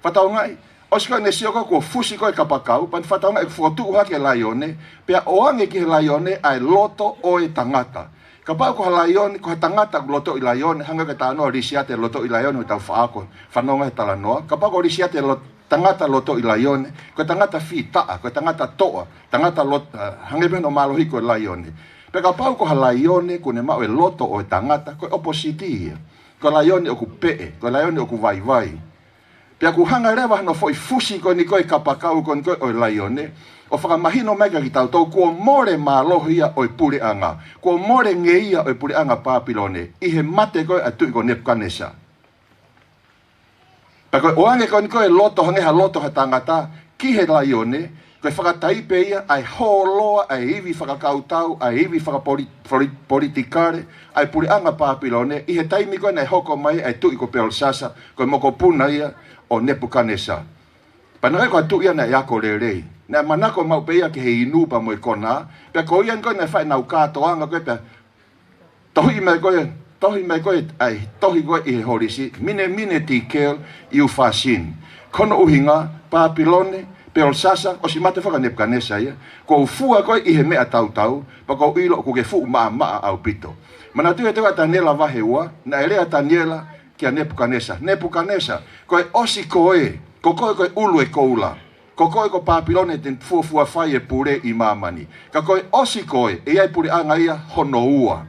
Fakataungaʻi, ʻosi ko ē ʻene sio ko ē kuo fusi ko ē kapakau, pea fakataungaʻi ʻoku fokotuʻu hake e laione, pea ʻoange ki he laione ʻa e loto ʻo e tangata. Kapau ko ha laione, ko ha tangata ʻoku lotoʻi laione, hangē ko e talanoa Lisiate lotoʻi laione, ʻoku tau faʻa ako, fanongo he talanoa. Kapau ko Lisiate lo-, tangata lotoʻi laione, ko e tangata fītaʻa, ko e tangata toʻa, tangata lot-, ah, hangē pē hono mālohi ko e laione. Pea kapau ko ha laione, kuo ne maʻu e loto ʻo e tangata, ko e ʻopositi ia. Ko e laione ʻoku peʻe, ko e laione ʻoku vaivai. Pea ʻoku hanga leva hono foʻi fusi ko eni ko ē kapakau ko eni ko ē ʻo e laione, ʻo fakamahino mai kia kitautolu kuo mole mālohi ia ʻo e puleʻanga, kuo mole ngeia ʻo e puleʻanga Pāpilone, ʻi he mate ko ē ʻa e tuʻi ko Nepukanesa. Pea ko e ʻoange ko eni ko ē loto hangē ha loto ha tangata ki he laione, ko e fakataipe ia ʻa e hōloa ʻa e ivi fakakautau, ʻa e ivi fakapoli-, poli-, politikale, ʻa e puleʻanga Pāpilone, ʻi he taimi ko ē naʻe hoko mai ʻa e tuʻi ko Pelisasa, ko e mokopuna ia ʻo Nepukanesa. Pea naʻe ʻikai ko ha tuʻi ia naʻe ako lelei. Naʻe manako maʻu pē ia ki he inu pea mo e konā, pea ko ia eni ko ē naʻe fai ʻenau kātoanga ko ē pea tohi mai ko ē, tohi mai ko ē, ʻa e tohi ko ē ʻi he holisi, mene, mene, tekel, upharsin. Ko hono ʻuhinga, Pāpilone, Pelisasa, ʻosi mate foki ʻa Nepukanesa ia, kuo u fua koe ʻi he meʻa tautau, pea kuo u ʻilo ʻoku ke fuʻu maʻamaʻa ʻaupito. Manatuʻi e teu ʻa Taniela vahe ua, naʻe lea ʻa Taniela kia Nepukanesa. Nepukanesa, ko e ʻosi ko ē, ko koe ko e ʻulu e koula. Ko koe ko Pāpilone te ne fuofua fai e pule ʻi māmani. Ka ko e ʻosi ko ē, ʻe ʻi ai e puleʻanga ia hono ua.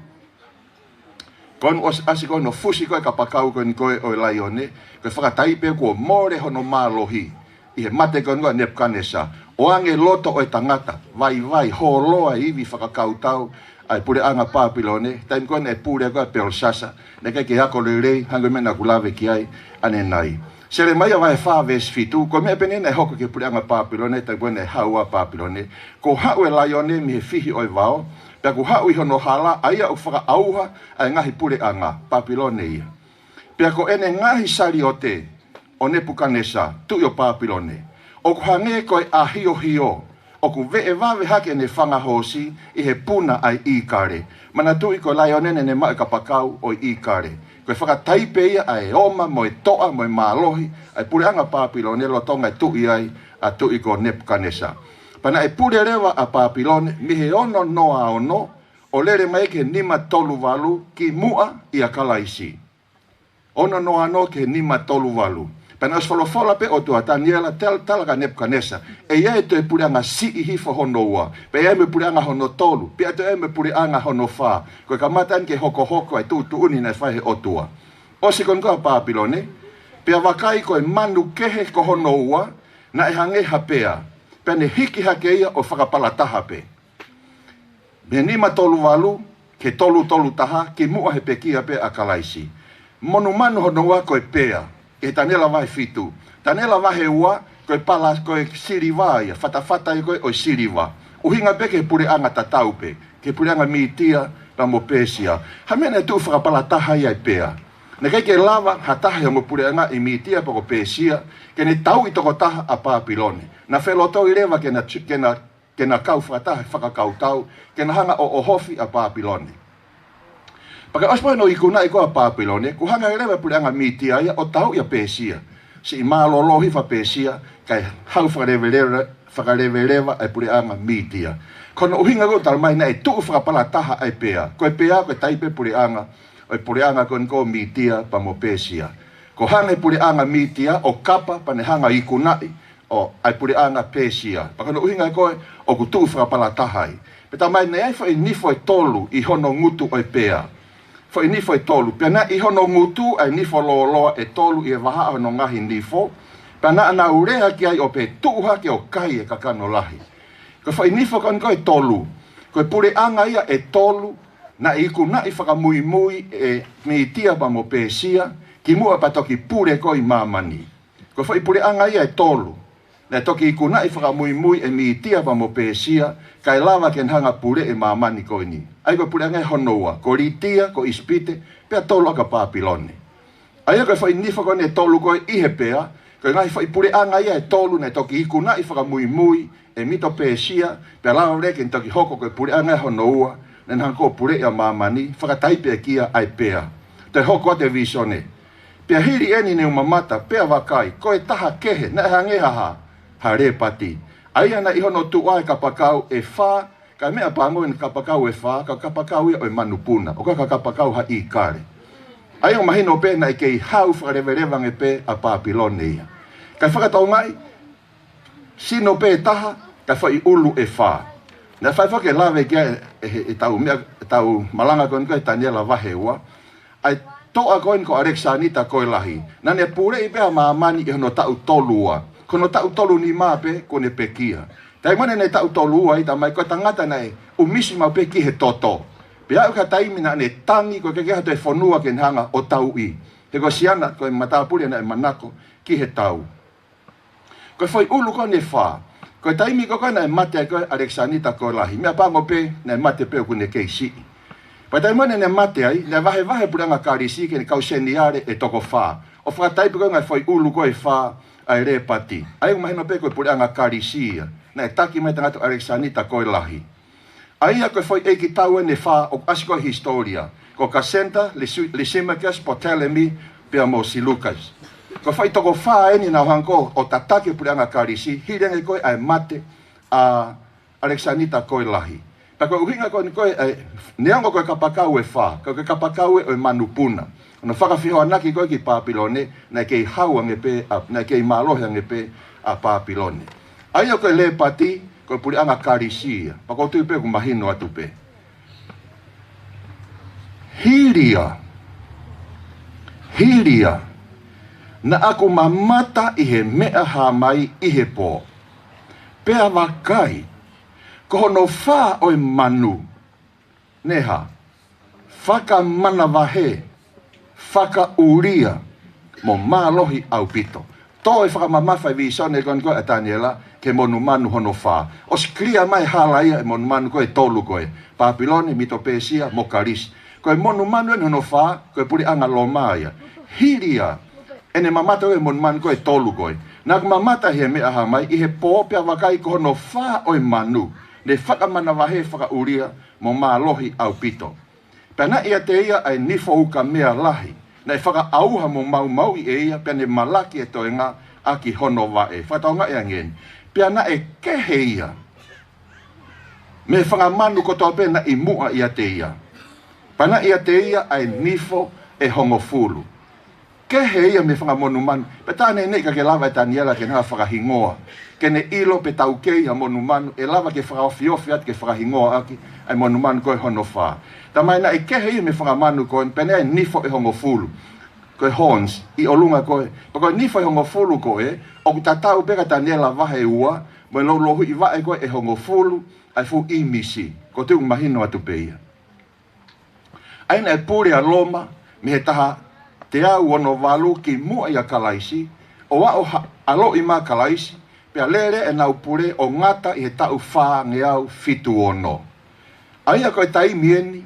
Ko hono ʻos-, ʻasi ko ē hono fusi ko ē kapakau ko eni ko ē ʻo e laione, ko e fakataipe kuo mole hono mālohi ʻi he mate ko eni ko ē ʻa Nepukanesa. ʻOange loto ʻo e tangata, vaivai, hōloa e ivi fakakautau ʻa e puleʻanga Pāpilone, taimi ko ē naʻe pule ko ē ʻa Pelisasa, naʻe ʻikai ke ako lelei, hangē ko e meʻa naʻa ku lave ki ai ʻanenai. Selemaia vahe fā veesi fitu, ko e meʻa pē eni naʻe hoko ki he puleʻanga Pāpilone, taimi ko ē naʻe haʻu ai ʻa Pāpilone, kuo haʻu e laione mei he fihi ʻo e vao, pea kuo haʻu ʻi hono hala, ʻa ia ʻoku fakaʻauha ʻa e ngaahi puleʻanga, Pāpilone ia. Pea ko ʻene ngaahi saliote, ʻo Nepukanesa, tuʻi ʻo Pāpilone, ʻoku hangē ko e ʻahiohio, ʻoku veʻe vave hake ʻene fanga hoosi ʻi he puna ʻa e ʻīkale. Manatuʻi ko e laione naʻa ne maʻu e kapakau ʻo e ʻīkale. Ko e fakataipe ia ʻa e oma mo e toʻa mo e mālohi ʻa e puleʻanga Pāpilone lolotonga e tuʻi ai ʻa e tuʻi ko Nepukanesa. Pea naʻe pule leva ʻa Pāpilone mei he ono noa ono ʻo lele mai ki he nima tolu valu ki muʻa ʻia Kalaisi. Ono noa ono ki he nima tolu valu. Pea naʻe ʻosi folofola pē ʻOtua, Taniela, tala, tala kia Nepukanesa, ʻe ʻi ai e toe puleʻanga siʻi hifo hono ua, pea ʻe ʻi ai mo e puleʻanga hono tolu, pea toe ʻi ai mo e puleʻanga hono fā. Ko e kamata eni ke hokohoko e tuʻutuʻuni naʻe fai he ʻOtua. ʻOsi ko eni ko ē ʻa Papilone, pea vakai, ko e manu kehe ko hono ua, naʻe hangē ha pea, pea ne hiki hake ia ʻo fakapalataha pē. Mei he nima tolu valu ki he tolu tolu taha, ki muʻa he pekia pē ʻa Kalaisi. Monumanu hono ua ko e pea, ʻi he Taniela vahe fitu. Taniela vahe ua, ko e pala, ko e siliva ia, fatafata ia ko ē ʻo e siliva. ʻUhinga pē ki he puleʻanga tatau pē, ki he puleʻanga Mītia pea mo Pēsia. Ha meʻa naʻe tuʻu fakapalataha ai e pea. Naʻe ʻikai ke lava ha taha ʻi he ongo puleʻanga ʻi Mītia pe ko Pēsia ke ne tauʻi tokotaha ʻa Papilone. Naʻa felotoi leva ke na, ke na ke na kau fakataha he fakakautau, ke na hanga ʻo ʻohofi ʻa Papilone. Pea ka ʻosi pē hono ikunaʻi ko ē ʻa Papilone, kuo hanga leva e puleʻanga Mītia ia ʻo tauʻi ʻa Pēsia. Siʻi mālōlō hifo ʻa Pēsia, kae hau fakaleveleva, fakaleveleva e puleʻanga Mītia. Ko hono ʻuhinga ko ē ʻoku tala mai naʻe tuʻu fakapalataha e pea. Ko e pea, ko e taipe puleʻanga ʻo e puleʻanga ko eni ko Mītia pea mo Pēsia. Ko e hanga e puleʻanga Mītia ʻo kapa pea ne hanga ʻo ikunaʻi ʻo e puleʻanga Pēsia. Pea ko hono ʻuhinga ko ē ʻoku tuʻu fakapalataha ai. Pea tala mai naʻe ʻi ai foʻi nifo ʻe tolu ʻi hono ngutu ʻo e pea. Foʻi nifo ʻe tolu. Pea naʻe ʻi hono ngutu ʻa e nifo lōloa ʻe tolu ʻi he vahaʻa hono ngaahi nifo. Pea naʻa nau lea ki ai ʻo pehē, tuʻu hake ʻo kai e kakano lahi. Ko e foʻi nifo ko eni ko ē ʻe tolu, ko e puleʻanga ia ʻe tolu naʻe ikunaʻi fakamuimui ʻe Mītia pea mo Pēsia, ki muʻa pea toki pule ko ē ʻi māmani. Ko e foʻi puleʻanga ia ʻe tolu naʻe toki ikunaʻi fakamuimui ʻe Mītia pea mo Pēsia, kae lava ke ne hanga ʻo puleʻi e māmani ko eni. ʻA ia ko e puleʻanga ia hono ua, ko Lītia, ko ʻIsipite, pea tolu ʻaki ʻa Papilone. ʻA ia ko e foʻi nifo ko eni ʻe tolu ko ē ʻi he pea, ko e ngaahi foʻi puleʻanga ia ʻe tolu naʻe toki ikunaʻi fakamuimui ʻe Mito Pēsia, pea lava leva ke ne toki hoko ko e puleʻanga ia hono ua, naʻa ne hanga ko ē ʻo puleʻi ʻa māmani, fakataipe ʻaki ia ʻa e pea. Toe hoko atu e vīsone. Pea hili eni ne u mamata, pea vakai, ko e taha kehe, naʻe hangē ha hā, ha lēpati. ʻA ia naʻe ʻi hono tuʻa e kapakau ʻe fā, ka meʻapango eni kapakau ʻe fā, ka kapakau ia ʻo e manupuna, ʻoku ʻikai ko ha kapakau ha ʻīkale. ʻA ia ʻoku mahino pē naʻe kei hau fakaleveleva ange pē ʻa Papilone ia. Kae fakatokangaʻi, sino pē ʻe taha, kae foʻi ʻulu ʻe fā. Naʻe fai foki e lave ki ai ʻe, ʻe, ʻetau meʻa, ʻetau malanga ko eni ko ē ʻi he Taniela vahe ua, ʻa e toʻa ko eni ko ʻAlekisānita ko e Lahi. Naʻa ne puleʻi pē ʻa māmani ʻi hono taʻu tolu ua. Ko hono taʻu tolu nima pē kuo ne pekia. Taimi naʻe taʻu tolu ua ai, tala mai ko e tangata naʻe ʻumisi maʻu pē ki he toto. Pea aʻu ki ha taimi naʻa ne tangi, ʻoku ʻikai ke ʻi ai ha toe fonua ke ne hanga ʻo tauʻi. He ko siana, ko e matāpule naʻe manako ki he tau. Ko e foʻi ʻulu ko eni ʻe fā. Ko e taimi ko ē naʻe mate ai ko ē ʻAlekisānita ko e Lahi, meʻapango pē naʻe mate pē ʻoku ne kei siʻi. Pea taimi naʻa ne mate ai, naʻe vahevahe e puleʻanga Kalisi ki heʻene kau seniale ʻe toko fā, ʻo fakataipe ko ē e ngaahi foʻi ʻulu ko ē ʻe fā ʻa e lēpati. ʻA ia ʻoku mahino pē ko e puleʻanga Kalisi ia naʻe taki mai he tangata ko ʻAlekisānita ko e Lahi. ʻA ia ko e foʻi ʻeiki tau eni ʻe fā ʻoku ʻasi ko ē ʻi he hisitōlia, ko Kasenta, Lisu-, Lisimakasi, Ptolemai, pea mo Silukas. Ko e foʻi toko fā eni naʻa nau hanga ko ē ʻo tataki e puleʻanga Kalisi, hili ange ko ē ʻa e mate ʻa ʻAlekisānita ko e Lahi. Pea ko e ʻuhinga ko eni ko ē, ē, neongo ko e kapakau ʻe fā, ka ko e kapakau ē ʻo e manupuna. Hono fakafehoanaki ko ē ki Papilone, naʻe kei hau ange pē, ʻa, naʻe kei mālohi ange pē ʻa Papilone. ʻA ia ko e lēpati, ko e puleʻanga Kalisi ia. Pea ʻoku ou tui pē ʻoku mahino atu pē. Hili ia, hili ia, naʻa ku mamata ʻi he meʻa hā mai ʻi he pō. Pea vakai, ko hono fā ʻo e manu, ne hā, fakamanavahē, fakaʻulia, mo mālohi ʻaupito. Toe fakamamafa e vīsone ko eni ko ē ʻa Taniela ki he monumanu hono fā. ʻOsi clear mai e hala ia e monumanu ko ē ʻe tolu ko ē. Papilone, Mito Pēsia, mo Kalisi. Ko e monumanu eni hono fā, ko e puleʻanga Loma ia. Hili ia ʻene mamata ʻi he monumanu ko ē ʻe tolu ko ē. Naʻa ku mamata ʻi he meʻa hā mai ʻi he pō, pea vakai, ko hono fā ʻo e manu, ne fakamanavahē, fakaʻulia, mo mālohi ʻaupito. Pea naʻe ʻiate ia ʻa e nifo ukamea lahi, naʻe fakaʻauha mo maumauʻi ʻe ia, pea ne malaki e toenga ʻaki hono vaʻe. Fakatokangaʻi ange eni. Pea naʻe kehe ia. mei he fanga manu kotoa pē naʻe ʻi muʻa ʻiate ia. Pea naʻe ʻiate ia ʻa e nifo ʻe hongofulu. Kehe ia mei he fanga monumanu. Pea tā neʻineʻi ka ke lava ʻe Taniela ke ne hanga fakahingoa, ke ne ʻilo pe taukei ha monumanu ʻe lava ke fakaofiofi atu ke fakahingoa ʻaki ʻa e monumanu ko ē hono fā. Tā mai naʻe kehe ia mei he fanga manu ko ē, pea naʻe ʻi ai e nifo ʻe hongofulu. Ko e horns ʻi ʻolunga ko ē. Pea ko e nifo ʻe hongofulu ko ē, ʻoku tatau pē kia Taniela vahe ua mo e loulouhiʻi vaʻe ko ē ʻe hongofulu ʻa e fuʻu ʻīmisi. Ko e tuʻu mahino atu pē ia. ʻA ia naʻe pule ʻa Loma mei he taha teau ono valu ki muʻa ʻia Kalaisi, ʻo aʻu ha-, ʻaloʻi mai ʻa Kalaisi, pea lele ʻenau pule ʻo ngata ʻi he taʻu fāngeau fitu ono. ʻA ia ko e taimi eni,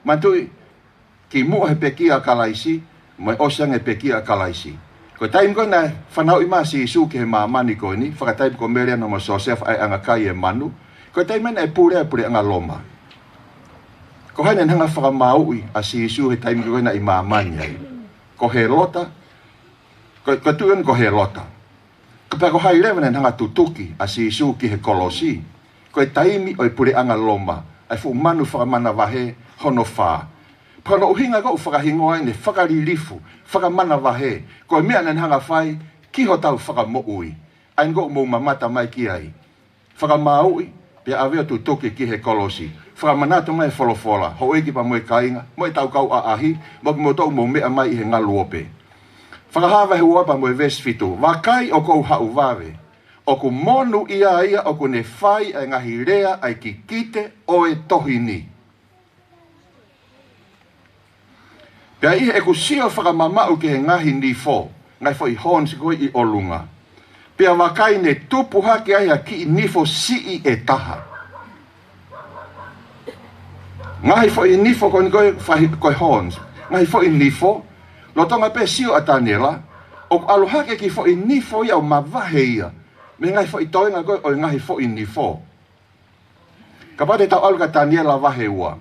manatuʻi, ki muʻa he pekia ʻa Kalaisi, mo e ʻosi ange pekia ʻa Kalaisi. Ko e taimi ko ē naʻe fanauʻi mai ʻa Sīsū ki he māmani ko eni, fakataimi ko Mele mo Siosefa ʻa e anga kai e manu, ko e taimi eni naʻe pule ai e puleʻanga Loma. Ko hai naʻa ne hanga fakamāuʻi ʻa Sīsū he taimi ko ē naʻe ʻi māmani ai? Ko Hēlota, ko, ko e tuʻi eni ko Hēlota. Ka pea ko hai leva naʻa ne hanga tutuki ʻa Sīsū ki he kolosi? Ko e taimi ʻo e puleʻanga Loma, ʻa e fuʻu manu fakamanavahē hono fā. Pea ko hono ʻuhinga ʻoku ou fakahingoa ai ʻene fakalilifu, fakamanavahē, ko e meʻa naʻa ne hanga fai ki hotau fakamoʻui. ʻA ia ʻoku mou mamata mai ki ai. Fakamāuʻi, pea ʻave ʻo tutuki ki he kolosi. Fakamanatu mai e folofola, houʻeiki pea mo e kāinga, mo e tau kau ʻaʻahi, mo kimoutolu ʻoku mou meʻa mai ʻi he ngaluope. Fakahā vahe ua pea mo e veesi fitu. Vakai ʻoku ou haʻu vave. ʻOku monūʻia ia ʻoku ne fai ʻa e ngaahi lea ʻa e kikite ʻo e tohi ni. Pea ʻi heʻeku sio fakamamaʻu ki he ngaahi nifo, ngaahi foʻi horns ko ē ʻi ʻolunga. Pea vakai ne tupu hake ai ha kiʻi nifo siʻi ʻe taha. Ngaahi foʻi nifo ko eni ko e fahi-, ko e horns. Ngaahi foʻi nifo, lolotonga pē sio ʻa Taniela, ʻoku ʻalu hake kiʻi foʻi nifo ia ʻo mavahe ia mei he ngaahi foʻi toenga ko ē ʻo e ngaahi foʻi nifo. Kapau te tau ʻalu kia Taniela vahe ua.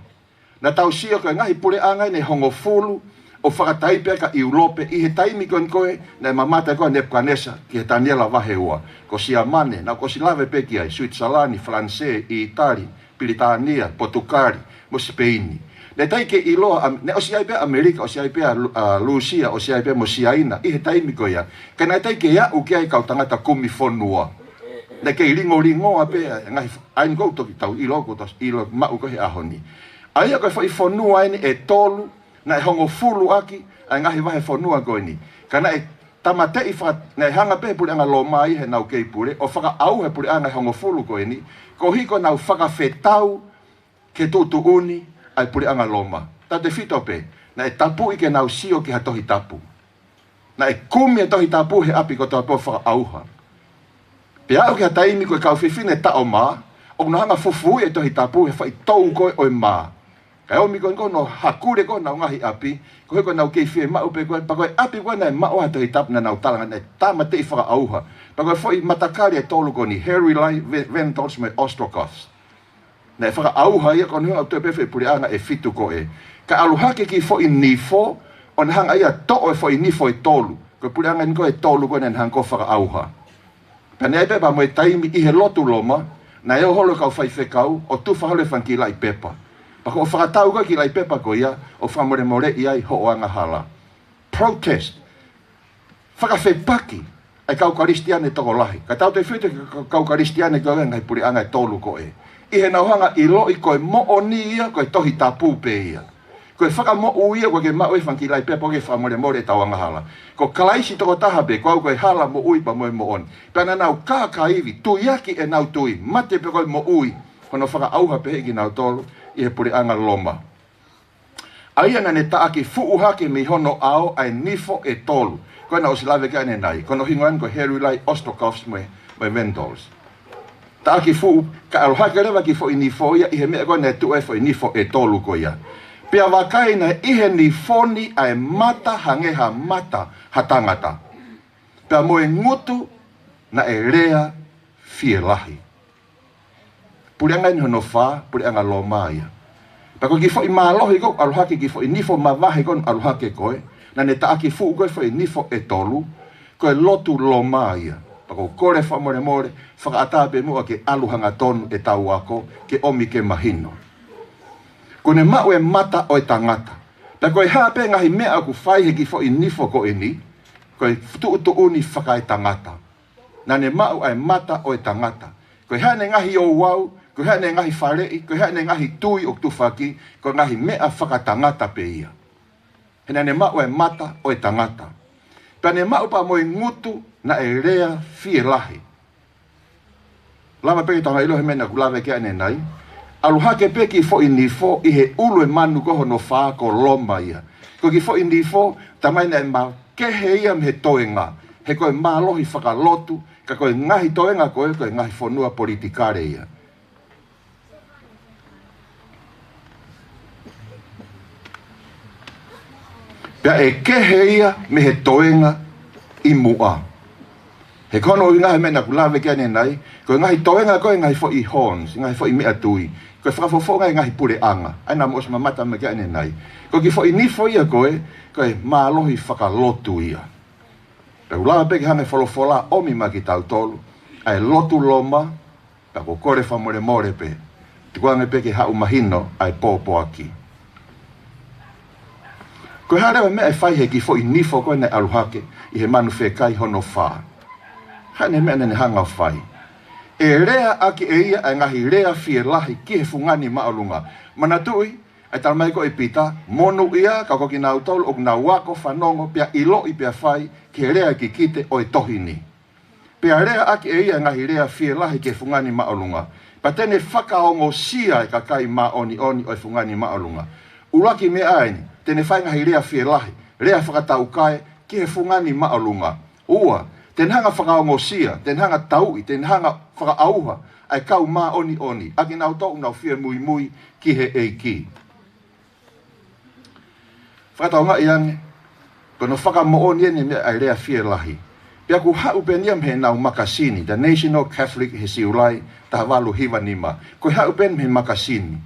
Naʻa tau sio ko e ngaahi puleʻanga eni ʻe hongofulu ʻo fakataipe ai kia ʻIulope ʻi he taimi ko eni ko ē naʻe mamata ko ē ʻa Nepukanesa ki he Taniela vahe ua. Ko Siamane, naʻa ku ʻosi lave pē ki ai, Suitisalani, Falanisē, ʻĪtali, Pilitānia, Potukali, mo Sipeini. Naʻe teʻeki ke ʻiloa, ʻa, naʻe ʻosi ʻi ai pē ʻa ʻAmelika, ʻosi ʻi ai pē ʻa Lu-, ʻa Lūsia, ʻosi ʻi ai pē mo Siaina ʻi he taimi ko ia. Ka naʻe teʻeki ke aʻu ki ai e kau tangata kumi fonua. Naʻe kei lingolingoa pē ʻa e ngaahi f-, ʻa ia ʻoku toki tau ʻilo, ʻoku tau ʻilo maʻu ko ē he ʻaho ni. ʻA ia ko e foʻi fonua eni ʻe tolu, naʻe hongofulu ʻaki ʻa e ngaahi vahefonua ko eni. Ka naʻe tāmateʻi faka-, naʻe hanga pē he puleʻanga Loma ia heʻenau kei pule, ʻo fakaʻauha e puleʻanga ʻe hongofulu ko eni, koeʻuhi ko ʻenau fakafetau ki he tuʻutuʻuni ʻa e puleʻanga Loma. Tautefito pē, naʻe tapuʻi ke nau sio ki ha tohi tapu. Naʻe kumi e tohi tapu he ʻapi kotoa pē ʻo fakaʻauha. Pea aʻu ki ha taimi ko e kau fefine taʻo mā, ʻoku nau hanga fufuuʻi e tohi tapu he faʻitoʻu ko ē ʻo e mā. Kae ʻomi ko ē ko hono hakule ko ē honau ngaahi ʻapi, koeʻuhi ko ʻenau kei fiemaʻu pē ko ē, pea ko e ʻapi ko ē naʻe maʻu ai e tohi tapu naʻa nau talanga naʻe tāmateʻi fakaʻauha. Pea ko e foʻi matakali ʻe tolu ko eni, Heruli, Ve-, Vandals mo e Ostrogoths. Naʻe fakaʻauha ia ko hono ʻuhinga ʻoku toe pē foʻi puleʻanga ʻe fitu ko ē. Ka ʻalu hake kiʻi foʻi nifo, ʻo ne hanga ia ʻo toʻo e foʻi nifo ʻe tolu. Ko e puleʻanga eni ko ē ʻe tolu ko ē naʻa ne hanga ko ē ʻo fakaʻauha. Pea naʻe ʻi ai pē pea mo e taimi ʻi he lotu Loma, naʻe ō holo e kau faifekau, ʻo tufa holo e fanga kiʻi laʻi pepa. Pea ko e fakatau ko ē e kiʻi laʻi pepa ko ia, ʻo fakamolemoleʻi ai hoʻo angahala. Protest. Fakafepaki ʻa e kau Kalisitiane tokolahi. Ka tautefito ki he kau, kau Kalisitiane ko ē ʻo e ngaahi puleʻanga ʻe tolu ko ē. ʻI heʻenau hanga ʻo ʻiloʻi ko e moʻoni ia, ko e tohi tapu pē ia. Ko e fakamoʻui ia, ʻoku ʻikai ke maʻu e fanga kiʻi laʻi pepa ke fakamolemole ʻetau angahala. Ko Kalaisi tokotaha pē, ko au ko e hala, moʻui pea mo e moʻoni. Pea naʻa nau kākāivi, tuiaki ʻenau tui, mate pe ko e moʻui, hono fakaʻauha pehē kinautolu ʻi he puleʻanga Loma. ʻA ia naʻa ne taʻaki fuʻu hake mei hono ʻao ʻa e nifo ʻe tolu. Ko ē naʻa ku ʻosi lave ki ai ʻanenai. Ko hono hingoa eni ko e Heruli, Ostrogoths mo e, mo e Vandals. Taʻaki fuʻu, ka ʻalu hake leva kiʻi foʻi nifo ia ʻi he meʻa ko ē naʻe tuʻu ai e foʻi nifo ʻe tolu ko ia. Pea vakai naʻe ʻi he nifo ni ʻa e mata hangē ha mata ha tangata. Pea mo e ngutu naʻe lea fielahi. Puleʻanga eni hono fā, puleʻanga Loma ia. Pea ko e kiʻi foʻi mālohi ko ē ʻalu hake, kiʻi foʻi nifo mavahe ko ē ʻalu hake ko ē, naʻa ne taʻaki fuʻu ko ē foʻi nifo ʻe tolu, ko e lotu Loma ia. ʻOku ou kole fakamolemole, fakaʻatā pē muʻa ke ʻalu hangatonu ʻetau ako, ke ʻomi ke mahino. Kuo ne maʻu e mata ʻo e tangata. Pea ko e hā pē ngaahi meʻa ʻoku fai he kiʻi foʻi nifo ko eni, ko e tuʻutuʻuni fakaetangata. Naʻa ne maʻu ʻa e mata ʻo e tangata. Ko e hā ʻene ngaahi ouau, ko e hā ʻene ngaahi faleʻi, ko e hā ʻene ngaahi tui ʻoku tufaki, ko e ngaahi meʻa fakatangata pē ia. He naʻa ne maʻu e mata ʻo e tangata. Pea ne maʻu pea mo e ngutu naʻe lea fielahi. Lava pē ke tau ʻilo he meʻa naʻa ku lave ki ai ʻanenai. ʻAlu hake pē kiʻi foʻi nifo ʻi he ʻulu e manu ko hono fā ko Loma ia. Ko e kiʻi foʻi nifo, talamai naʻe makehe ia mei he toenga. He ko e mālohi fakalotu, ka ko e ngaahi toenga ko ē, ko e ngaahi fonua politikale ia. Pea ʻe kehe ia mei he toenga ʻi muʻa. He ko hono ʻuhinga he meʻa naʻa ku lave ki ai ʻanenai, ko e ngaahi toenga ko ē ngaahi foʻi horns, ngaahi foʻi meʻatui. Ko e fakafofonga e ngaahi puleʻanga. ʻA ia naʻa mo ʻosi mamata mai ki ai ʻanenai. Ko e kiʻi foʻi nifo ia ko ē, ko e mālohi fakalotu ia. Pea u lava pē ke hanga e folofola ʻomi mai kiate kitautolu ʻa e lotu Loma, pea ʻoku ou kole fakamolemole pē. Tuku ange pē ke haʻu mahino ʻa e pōpoaki. Ko e hā leva e meʻa ʻe fai he kiʻi foʻi nifo ko ē naʻe ʻalu hake ʻi he manu fekai hono fā? Hā ʻene meʻa naʻa ne hanga ʻo fai? ʻE lea ʻaki ʻe ia ʻa e ngaahi lea fielahi ki he fungani māʻolunga. Manatuʻi, ʻa e talamai ko ē ʻe Pita, monūʻia, ka ko kinautolu ʻoku nau ako, fanongo, pea ʻiloʻi, pea fai ki he lea kikite ʻo e tohi ni. Pea lea ʻaki ʻe ia e ngaahi lea fielahi ki he fungani māʻolunga. Pea te ne fakaongosia e kakai māʻoniʻoni ʻo e fungani māʻolunga. ʻUluaki meʻa eni, te ne fai ngaahi lea fielahi, lea fakataukae ki he fungani māʻolunga. Ua, te ne hanga fakaongosia, te ne hanga tauʻi, te ne hanga fakaʻauha ʻa e kau māʻoniʻoni, ʻa kinautolu ʻoku nau fie muimui ki he ʻEiki. Fakatauange ange, ko hono fakamoʻoni eni meʻa ʻa e lea fielahi. Pea ʻoku haʻu pē eni ia mei heʻenau makasini, The National Catholic he Siulai taha valu hiva nima. Ko e haʻu pē eni mei he makasini.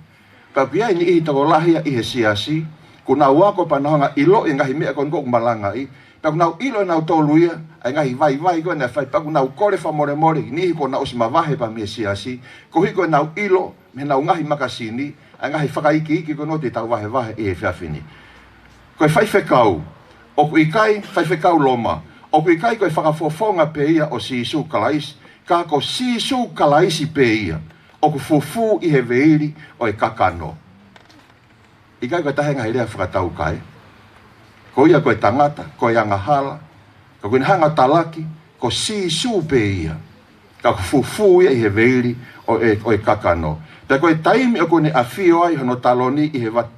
Ka ʻoku ʻi ai e niʻihi tokolahi ia ʻi he siasi, ʻoku nau ako pea nau hanga ʻiloʻi e ngaahi meʻa ko eni ʻoku malangaʻi, pea ʻoku nau ʻilo ʻe nautolu ia ʻa e ngaahi vaivai ko ē naʻe fai, pea ʻoku nau kole fakamolemole ki he niʻihi kuo nau ʻosi mavahe pea mei he siasi, koeʻuhi ko ʻenau ʻilo mei heʻenau ngaahi makasini ʻa e ngaahi fakaikiiki ko eni ʻoku tau vahevahe ʻi he efiafi ni. Ko e faifekau, ʻoku ʻikai, faifekau Loma, ʻoku ʻikai ko e fakafofonga pē ia ʻo Sīsū Kalaisi, ka ko Sīsū Kalaisi pē ia ʻoku fufū ʻi he veili ʻo e kakano. ʻIkai ko e taha e ngaahi lea fakataukae? Ko ia ko e tangata, ko e angahala, ka ʻoku ne hanga ʻo talaki, ko Sīsū pē ia, ka ʻoku fufū ia ʻi he veili ʻo e, ʻo e kakano. Pea ko e taimi ʻoku ne ʻafio ai hono taloni ʻi he va-,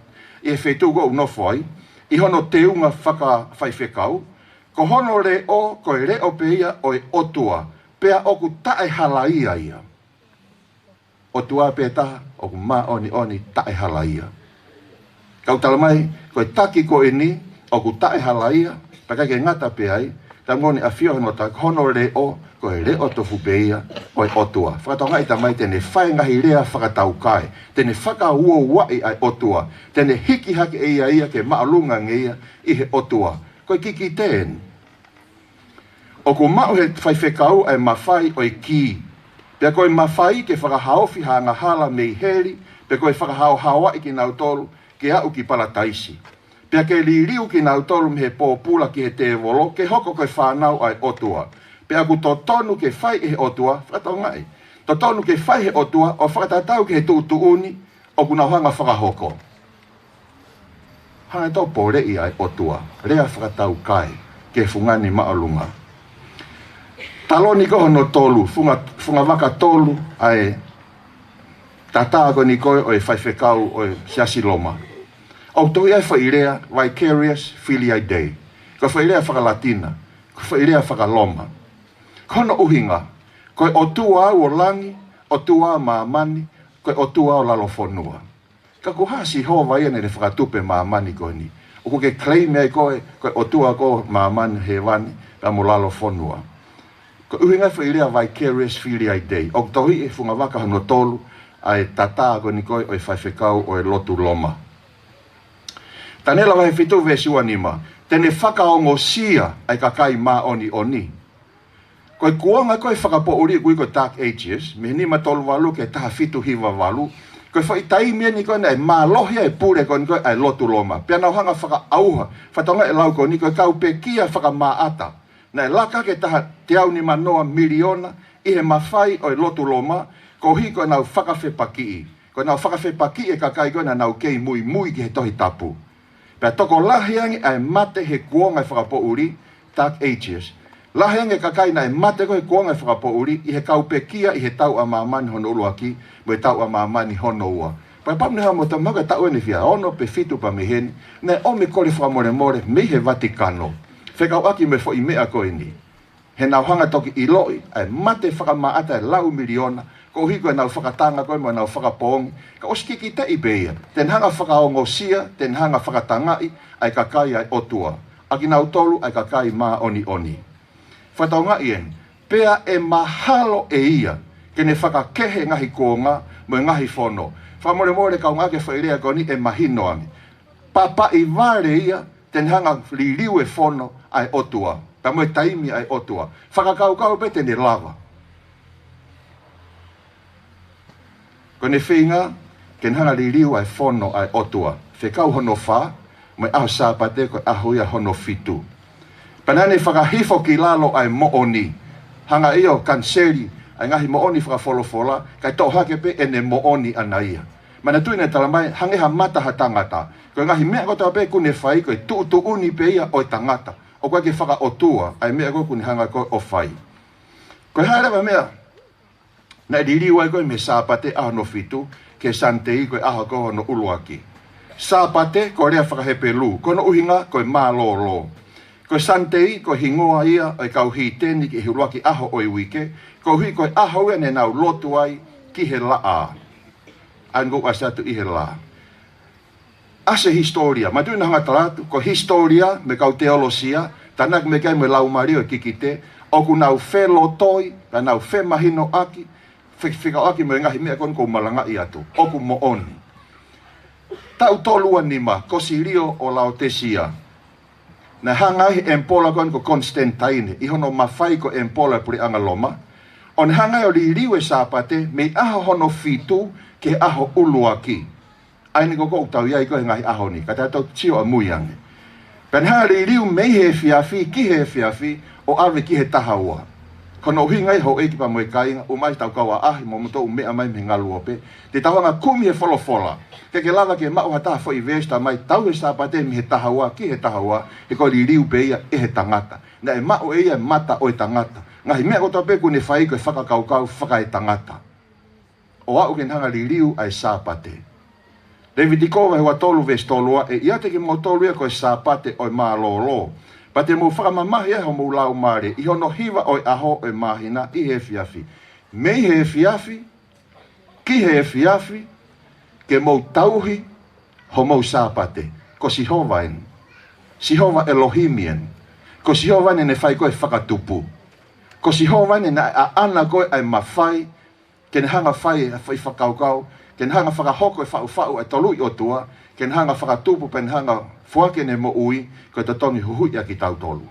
ʻi he feituʻu ʻoku nofo ai, ʻi hono teunga fakafaifekau, ko hono leʻo, ko e leʻo pē ia ʻo e ʻOtua, pea ʻoku taʻehalaia ia. ʻOtua pē taha ʻoku māʻoniʻoni, taʻehalaia. Ka ʻoku talamai, ko e taki ko eni ʻoku taʻehalaia, pea ʻikai ke ngata pē ai, talamai ʻoku ne ʻafio hono ta-, hono leʻo, ko e leʻo tofu pē ia ʻo e ʻOtua. Fakatauange ange talamai te ne fai e ngaahi lea fakataukae, te ne fakauouaʻi ʻa e ʻOtua, te ne hiki hake ʻe ia ia ke māʻolunga ange ia ʻi he ʻOtua. Ko e kikite eni. ʻOku maʻu ʻe he faifekau ʻa e mafai ʻo e kī. Pea ko e mafai ke fakahaofi ha angahala mei heli, pea ko e fakahaohaoaʻi kinautolu ke aʻu ki Palataisi. Pea ke liliu kinautolu mei he pōpula ki he tēvolo, ke hoko ko e fānau ʻa e ʻOtua. Pea ʻoku totonu ke fai ʻe he ʻOtua, fakatauange ange, totonu ke fai ʻe he ʻOtua ʻo fakatatau ki he tuʻutuʻuni ʻoku nau hanga ʻo fakahoko. Hanga ʻo poleʻi ʻa e ʻOtua, lea fakataukae ki he fungani māʻolunga. Taloni ko hono tolu, funga, fungavaka tolu ʻa e tatā ko eni ko ē ʻo e faifekau ʻo e Siasi Loma. ʻOku tohi ai e foʻi lea Vicarius Filii Dei. Ko e foʻi lea faka-Latina, ko e foʻi lea faka-Loma. Ko hono ʻuhinga, ko e ʻOtua au ʻo langi, ʻOtua ʻo māmani, ko e ʻOtua ʻo lalo fonua. Ka ko e hā Sihova ia naʻa ne fakatupu e māmani ko eni? ʻOku ke claim ai koe, ko e ʻOtua ko ē ʻo māmani, hēvani, pea mo lalo fonua. Ko e ʻuhinga e foʻi lea Vicarius Filii Dei. ʻOku tohi ʻi he fungavaka hono tolu ʻa e tatā ko eni ko ē ʻo e faifekau ʻo e lotu Loma. Taniela vahe fitu veesi ua nima. Te ne fakaongosia ʻa e kakai māʻoniʻoni. Ko e kuonga ko ē fakapoʻuli ʻoku ui ko e Dark Ages, mei he nima tolu valu ki he taha fitu hiva valu, ko e foʻi taimi eni ko ē naʻe mālohi ai e pule ko eni ko ē ʻa e lotu Loma. Pea nau hanga fakaʻauha, fakatokangaʻi e lau ko eni ko e kau pekia fakamaʻata. Naʻe laka ki he taha teau nima noa miliona ʻi he mafai ʻo e lotu Loma, koeʻuhi ko ʻenau fakafepakiʻi. Ko ʻenau fakafepakiʻi e kakai ko ē naʻa nau kei muimui ki he Tohi Tapu. Pea tokolahi ange ʻa e mate he kuonga e fakapoʻuli, Dark Ages. Lahi ange e kakai naʻe mate ko ē he kuonga e fakapoʻuli ʻi he kau pekia ʻi he tau ʻa māmani hono ʻuluaki mo e tau ʻa māmani hono ua. Pea pau ne ha mo tau maka taʻu eni fia ono pe fitu pea mei heni, naʻe ʻomi e kole fakamolemole mei he Vatikano fekauʻaki mo e foʻi meʻa ko eni. He nau hanga toki ʻiloʻi ʻa e mate fakamaʻata e lau miliona, koeʻuhi ko ʻenau fakatanga ko ē mo ʻenau fakapoongi, ka ʻosi kikiteʻi pē ia. Te ne hanga fakaongosia, te ne hanga fakatangaʻi ʻa e kakai ʻa e ʻOtua, ʻa kinautolu ʻa e kakai māʻoniʻoni. Fakatokangaʻi eni, pea ʻe mahalo ʻe ia ke ne fakakehe e ngaahi kuonga mo e ngaahi fono. Fakamolemole kaungā ke fai lea ko eni ʻe mahino ange. Papaʻi vale ia, te ne hanga liliu e fono ʻa e ʻOtua, pea mo e taimi ʻa e ʻOtua. Fakakaukau pē te ne lava. Ko ʻene feinga ke ne hanga liliu ʻa e fono ʻa e ʻOtua. Fekau hono fā, mo e ʻaho Sāpate ko e ʻaho ia hono fitu. Pea naʻa ne fakahifo ki lalo ʻa e moʻoni. Hanga ia ʻo kaniseli ʻa e ngaahi moʻoni fakafolofola, kae toʻo hake pē ʻene moʻoni ʻana ia. Manatuʻi naʻe tala mai, hangē ha mata ha tangata. Ko e ngaahi meʻa kotoa pē ʻoku ne fai ko e tuʻutuʻuni pē ia ʻo e tangata. ʻOku ʻikai ke fakaʻotua ʻa e meʻa ko ē ʻoku ne hanga ko ē ʻo fai. Ko e hā leva e meʻa naʻe liliu ai ko ē mei he Sāpate ʻaho hono fitu ki he Sānitei ko e ʻaho ko ē hono ʻuluaki. Sāpate ko e lea fakaHepelū, ko hono ʻuhinga ko e mālōlō. Ko e Sānitei ko e hingoa ia ʻo e kau hīteni ki he ʻuluaki ʻaho ʻo e uike, koeʻuhi ko e ʻaho ia ne nau lotu ai ki he laʻā. ʻA ia ʻoku ʻasi atu ʻi he laʻā. ʻAsi e hisitōlia, manatuʻi naʻa hanga tala atu, ko e hisitōlia mo e kau teolosia, tānaki mai ki ai mo e laumālie ʻo e kikite, ʻoku nau felotoi, pea nau femahinoʻaki, fe-, fekauʻaki mo e ngaahi meʻa ko eni ʻoku ou malangaʻi atu, ʻoku moʻoni. Taʻu tolu ua nima, Kosilio ʻo Laotesia. Naʻe hanga ai he ʻemipola ko eni ko Konisitenitāne, ʻi hono mafai ko e ʻemipola e puleʻanga Loma, ʻo ne hanga ai ʻo liliu e Sāpate mei he ʻaho hono fitu ki he ʻaho ʻuluaki. ʻA ia eni ko ē ʻoku tau ʻi ai ko ē he ngaahi ʻaho ni, ka tau sio ʻamui ange. Pea ne hanga liliu mei he efiafi ki he efiafi ʻo ʻave ki he taha ua. Ko hono ʻuhinga ia houʻeiki pea mo e kāinga, ʻomai ʻetau kau ʻaʻahi mo moutolu ʻoku meʻa mai mei he ngaluope, te tau hanga kumi he folofola. Ke ke lava ke maʻu ha taha foʻi veesi ʻo tala mai, tauhi e Sāpate mei he taha ua ki he taha ua, he ko e liliu pē ia ʻe he tangata. Naʻe maʻu ʻe ia e mata ʻo e tangata. Ngaahi meʻa kotoa pē ʻoku ne fai ko e fakakaukau fakaetangata. ʻO aʻu ke ne hanga liliu ʻa e Sāpate. Levitiko vahe ua tolu veesi tolu ua, ʻe ʻiate kimoutolu ia ko e Sāpate ʻo e mālōlō. Pea te mou fakamamahi ai homou laumālie ʻi hono hiva ʻo e ʻaho ʻo e māhina ʻi he efiafi. Mei he efiafi ki he efiafi, ke mou tauhi homou Sāpate. Ko Sihova eni. Sihova ʻElohimi eni. Ko Sihova eni ne fai ko ē e fakatupu. Ko Sihova eni naʻe ʻaʻana ko ē ʻa e mafai ke ne hanga fai e fai fakakaukau, ke ne hanga fakahoko e faʻufaʻu ʻa e Toluʻi ʻOtua, ke ne hanga fakatupu pea ne hanga foaki ʻene moʻui ko e totongi huhuʻi ʻa kitautolu.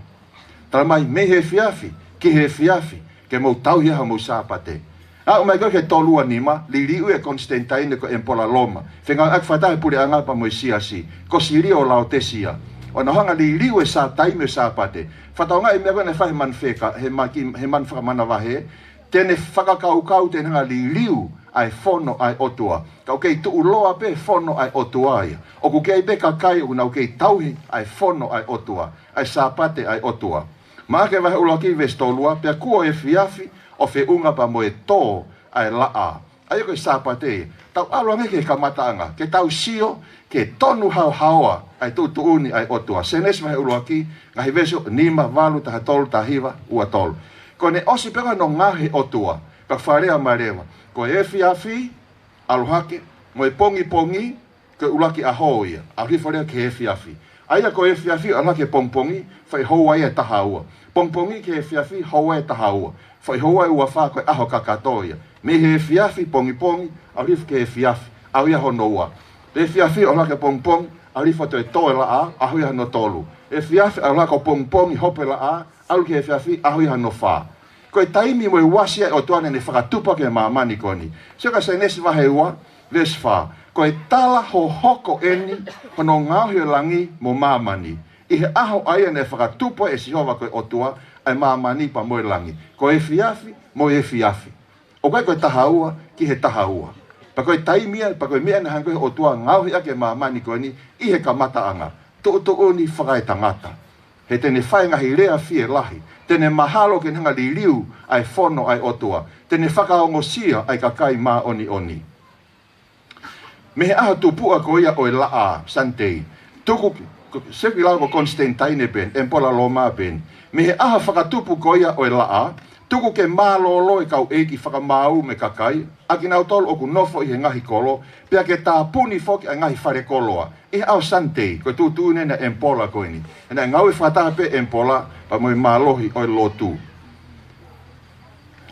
Tala mai, mei he efiafi ki he efiafi, ke mou tauhi ai homou Sāpate. Aʻu mai ko ē ki he tolu ua nima, liliu e Konisitenitāne ko e ʻemipola Loma, fengāueʻaki fakataha e puleʻanga pea mo e siasi, Kosilio ʻo Laotesia, ʻo nau hanga liliu e Sā-, taimi ʻo e Sāpate. Fakatokangaʻi e meʻa ko ē naʻe fai he manu feka-, he maki-, he manu fakamanavahē, te ne fakakaukau te ne hanga liliu ʻa e fono ʻa e ʻOtua. Ka ʻoku kei tuʻuloa pē fono ʻa e ʻOtua ia. ʻOku kei pē kakai ʻoku nau kei tauhi ʻa e fono ʻa e ʻOtua, ʻa e Sāpate ʻa e ʻOtua. Maʻake vahe ʻuluaki veesi tolu ua, pea kuo efiafi ʻo feʻunga pea mo e tō ʻa e laʻā. ʻA ia ko e Sāpate ia. Tau ʻalu ange ki he kamataʻanga, ke tau sio ki he tonu haohaoa ʻa e tuʻutuʻuni ʻa e ʻOtua. Sēnesi vahe ʻuluaki, ngaahi veesi nima, valu, taha tolu, taha hiva, ua tolu. Ko ʻene ʻosi pē ko ē hono ngaohi ʻe he ʻOtua, pea fakalea mai leva, ko e efiafi, ʻalu hake, mo e pongipongi, ko e ʻuluaki ʻaho ia, ʻalu hifo leva ki he efiafi. ʻA ia ko e efiafi, ʻalu hake ki he pongipongi, foʻi houa ia ʻe taha ua. Pongipongi ki he efiafi, houa ia ʻe taha ua. Foʻi houa ʻe ua fā ko e ʻaho kakato ia. Mei he efiafi, pongipongi, ʻalu hifo ki he efiafi, ʻaho ia hono ua. Efiafi, ʻalu hake ki he pongipongi, ʻalu hifo toe tō e laʻā, ʻaho ia hono tolu. Efiafi, ʻalu hake ki he pongipongi, hopo e laʻā, ʻalu ki he efiafi, ʻaho ia hono fā. Ko e taimi mo e uasi ʻa e ʻOtua naʻa ne fakatupu ʻaki e māmani ko eni. Sio ki he Sēnesi vahe ua, veesi fā. Ko e tala hohoko eni hono ngaohi ʻo e langi mo māmani, ʻi he ʻaho ʻa ia naʻe fakatupu ai ʻe Sihova ko e ʻOtua ʻa e māmani pea mo e langi. Ko e efiafi mo e efiafi. ʻOku ʻikai ko e taha ua ki he taha ua. Pea ko e taimi ia, pea ko e meʻa naʻe hanga ko ē ʻe he ʻOtua ʻo ngaohi ʻaki e māmani ko eni ʻi he kamataʻanga. Tuʻutuʻuni fakaetangata. He te ne fai e ngaahi lea fielahi. Te ne mahalo ke ne hanga ʻo liliu ʻa e fono ʻa e ʻOtua. Te ne fakaongosia ʻa e kakai māʻoniʻoni. Mei he ʻaho tupuʻa ko ia ʻo e laʻā, Sunday. Tuku, seki lau ko Konisitēnitaine pē eni, ʻEmipola Loma pē eni. Mei he ʻaho fakatupu ko ia ʻo e laʻā, tuku ke mālōlō e kau ʻeiki fakamaau mo e kakai, ʻa kinautolu ʻoku nofo ʻi he ngaahi kolo, pea ke tāpuni foki ʻa e ngaahi fale koloa. ʻI he ʻaho Sunday, ko e tuʻutuʻuni ʻa e ʻEmipola ko eni. He naʻe ngāue fakataha pē ʻEmipola, pea mo e mālohi ʻo e lotu.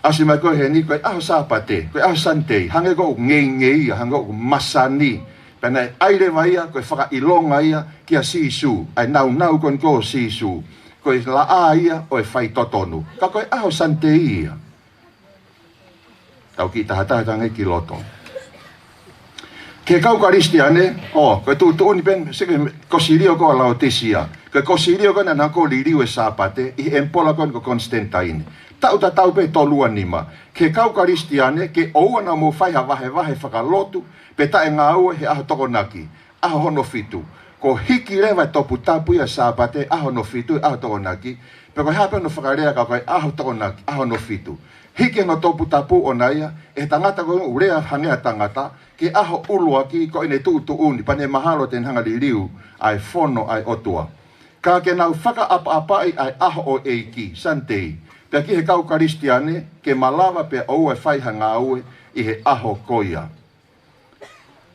ʻAsi mai ko ē heni, ko e ʻaho Sāpate, ko e ʻaho Sunday, hangē ko ʻoku ngeingei ia, hangē ko ʻoku masani. Pea naʻe ʻai leva ia, ko e fakaʻilonga ia kia Sīsū, ʻa e nāunau ko eni ko ē ʻo Sīsū. Ko e laʻā ia ʻo e faitotonu. Ka ko e ʻaho Sunday ia. Tau kiʻi tahataha ange ki loto. Ki he kau Kalisitiane, ʻo, ko e tuʻutuʻuni pē eni, seki, Kosilio ko ē ʻa Laotisia. Ko e Kosilio ko ē naʻe hanga ʻo liliu e Sāpate, ʻi he ʻEmipola ko eni ko Konisitēnitaine. Taʻu tatau pē tolu ua nima. Ki he kau Kalisitiane, ke ʻoua naʻa mou fai ha vahevahe fakalotu, pe taʻengāue he ʻaho Tokonaki, ʻaho hono fitu. Kuo hiki leva e toputapu ia ʻo e Sāpate, ʻaho hono fitu, ʻaho Tokonaki, pea ko e hā pē hono fakalea ka ko e ʻaho Tokonaki, ʻaho hono fitu. Hiki hono toputapu ʻona ia, ʻe he tangata ko ē ʻoku lea hangē ha tangata, ki he ʻaho ʻuluaki ko ʻene tuʻutuʻuni, pea ne mahalo te ne hanga ʻo liliu ʻa e fono ʻa e ʻOtua. Ka ke nau fakaʻapaʻapaʻi ʻa e ʻaho ʻo e ʻEiki, Sunday, pea ki he kau Kalisitiane, ke malava pea ʻoua ʻe fai ha ngāue ʻi he ʻaho ko ia.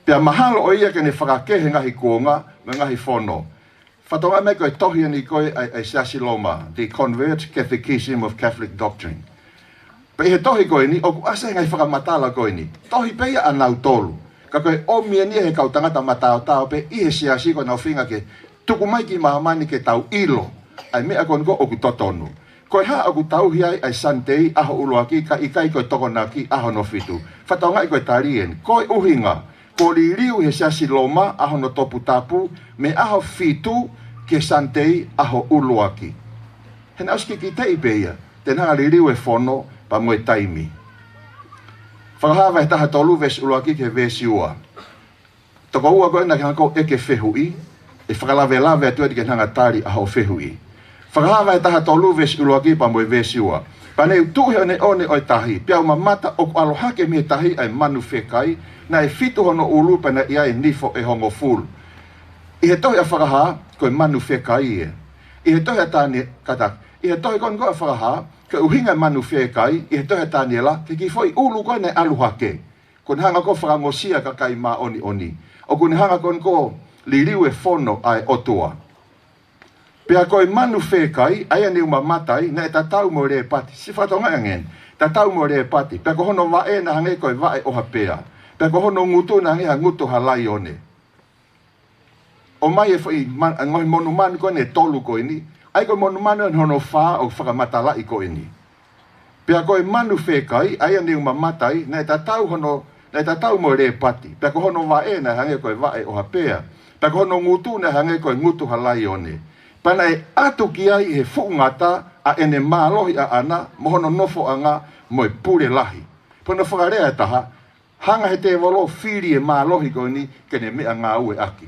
Pea mahalo ʻo ia ke ne fakakehe ngaahi kuonga mo e ngaahi fono. Fakatokangaʻi mai ko e tohi eni ko ē ʻa e, ʻa e Siasi Loma, The Converged Catechism of Catholic Doctrine. Pea ʻi he tohi ko eni, ʻoku ʻasi ai e ngaahi fakamatala ko eni. Tohi pē ia ʻa nautolu. Ka ko e ʻomi eni ʻe he kau tangata mataotao pē ʻi he siasi ko ē ʻoku nau feinga ke tuku mai ki māmani ke tau ʻilo ʻa e meʻa ko eni ko ē ʻoku totonu. Ko e hā ʻoku tauhi ai ʻa e Sunday ʻaho ʻuluaki, kae ʻikai ko e Tokonaki ʻaho hono fitu? Fakatokangaʻi ko e tali eni. Ko e ʻuhinga, kuo liliu ʻe he Siasi Loma ʻaho hono toputapu, mei he ʻaho fitu ki he Sunday ʻaho ʻuluaki. He naʻe ʻosi kikiteʻi pē ia, te ne hanga ʻo liliu e fono pea mo e taimi. Fakahā vahe taha tolu veesi ʻuluaki ki he veesi ua. Tokoua ko ē naʻa ke hanga ʻo ʻeke fehuʻi, ʻe fakalavelave atu eni ke ne hanga ʻo tali ʻa hoʻo fehuʻi. Fakahā vahe taha tolu veesi ʻuluaki pea mo e veesi ua. Pea ne u tuʻu ʻi he ʻoneʻone ʻo e tahi, pea u mamata ʻoku ʻalu hake mei he tahi ʻa e manu fekai, naʻe fitu hono ʻulu pea naʻe ʻi ai e nifo ʻe hongofulu. ʻI he tohi ʻa Fakahā, ko e manu fekai ē. ʻI he tohi ʻa Tanie-, kātaki, ʻi he tohi ko eni ko ē ʻa Fakahā, ko e ʻuhinga e manu fekai, ʻi he tohi ʻa Taniela, ki he kiʻi foʻi ʻulu ko ē naʻe ʻalu hake. Kuo ne hanga ko ē ʻo fakangosia e kakai māʻoniʻoni. ʻOku ne hanga ko eni ʻo liliu e fono ʻa e ʻOtua. Pea ko e manu fekai, ʻa ia ne u mamata ai, naʻe tatau mo e lepati. Siʻi fakatokangaʻi ange eni. Tatau mo e lepati. Pea ko hono vaʻe naʻe hangē ko e vaʻe ʻo ha pea. Pea ko hono ngutu naʻe hangē ha ngutu ha laione. ʻOmai e foʻi ma-, ngaahi monumanu ko eni ʻe tolu ko eni. ʻA ia ko e monumanu eni hono fā ʻoku fakamatalaʻi ko eni. Pea ko e manu fekai, ʻa ia ne u mamata ai, naʻe tatau hono, naʻe tatau mo e lepati. Pea ko hono vaʻe naʻe hangē ko e vaʻe ʻo ha pea. Pea ko hono ngutu naʻe hangē ko e ngutu ha laione. Pea naʻe ʻatu ki ai ʻi he fuʻu ngata ʻa ʻene mālohi ʻaʻana mo hono nofoʻanga mo e pule lahi. Pea ko hono fakalea ʻe taha, hanga ʻe he tēvolo ʻo fili e mālohi ko eni ke ne meʻangāueʻaki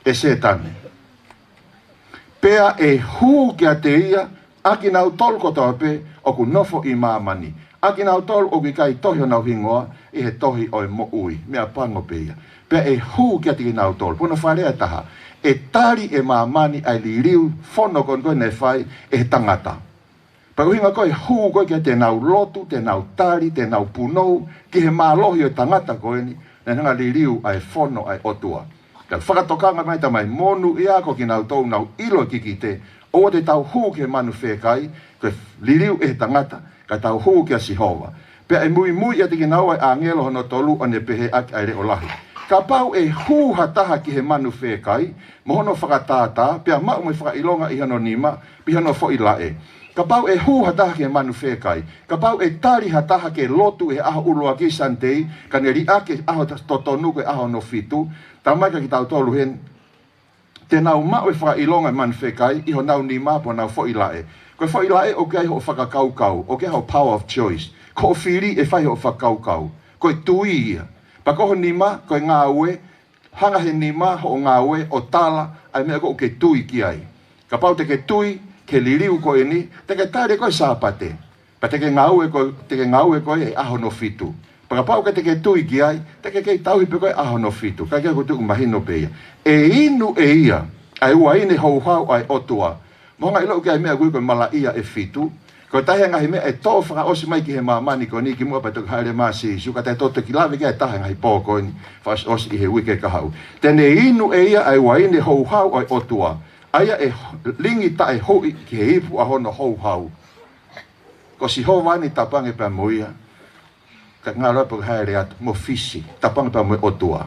ʻe Sētane. Pea ʻe hū kiate ia ʻa kinautolu kotoa pē ʻoku nofo ʻi māmani, ʻa kinautolu ʻoku ʻikai tohi honau hingoa ʻi he tohi ʻo e moʻui. Meʻapango pē ia. Pea ʻe hū kiate kinautolu. Pea ko hono fakalea ʻe taha, ʻe tali ʻe māmani ʻa e liliu fono ko eni ko ē naʻe fai ʻe he tangata. Pea ʻuhinga ko e hū ko ē ke te nau lotu, te nau tali, te nau punou ki he mālohi ʻo e tangata ko eni, naʻe hanga ʻo liliu ʻa e fono ʻa e ʻOtua. Ka fakatokanga mai tamai monūʻia ko kinautolu ʻoku nau ʻilo e kikite, ʻoua te tau hū ki he manu fekai, ko e liliu ʻe he tangata, ka tau hū kia Sihova. Pea ʻe muimui ʻiate kinaua e ʻāngelo hono tolu ʻo ne pehē ʻaki ʻa e leʻo lahi. Kapau ʻe hū ha taha ki he manu fekai, mo hono fakatātā, pea maʻu mo e fakaʻilonga ʻi hono nima, pe ʻi hono foʻi laʻe. Kapau ʻe hū ha taha ki he manu fekai, kapau ʻe tali ha taha ke lotu he ʻaho ʻuluaki Sunday, ka ne liʻaki e ʻaho totonu ko e ʻaho hono fitu, talamai kia kitautolu heni, te nau maʻu e fakaʻilonga e manu fekai ʻi honau nima pe honau foʻi laʻe. Ko e foʻi laʻe ʻoku ʻi ai hoʻo fakakaukau, ʻoku ʻi ai hoʻo power of choice. Ko hoʻo fili ʻe fai hoʻo fakakaukau. Ko e tui ia. Pea ko ho nima, ko e ngāue, hanga he nima hoʻo ngāue ʻo tala ʻa e meʻa ʻoku ke tui ki ai. Kapau te ke tui ki he liliu ko eni, te ke tali ʻe koe Sāpate. Pea te ke ngāue ko, te ke ngāue ko e ʻaho hono fitu. Pea kapau ʻikai te ke tui ki ai, te ke kei tauhi pē koe ʻaho hono fitu. Ka ke ko tuku mahino pē ia. ʻE inu ʻe ia ʻa e uaine houhau ʻa e ʻOtua. Mo ngaahi loʻu ke ai meʻa ʻoku ui ko e malaʻia ʻe fitu. Ko e taha e ngaahi meʻa ʻe tō fakaʻosi mai ki he māmani ko eni kimuʻa pea toki hāʻele mai ʻa Sīsū, ka te toki lave ki ai e taha e ngaahi pō ko eni fakaʻosiʻosi ʻi he uike kahaʻu. Te ne inu ʻe ia ʻa e uaine houhau ʻa e ʻOtua, ʻa ia ʻe lingi taʻehuʻi ki he ipu ʻa hono houhau. Ko Sihova eni tapange pea mo ia, ka ngalo pea hāʻele atu mo fisi, tapange pea mo e ʻOtua.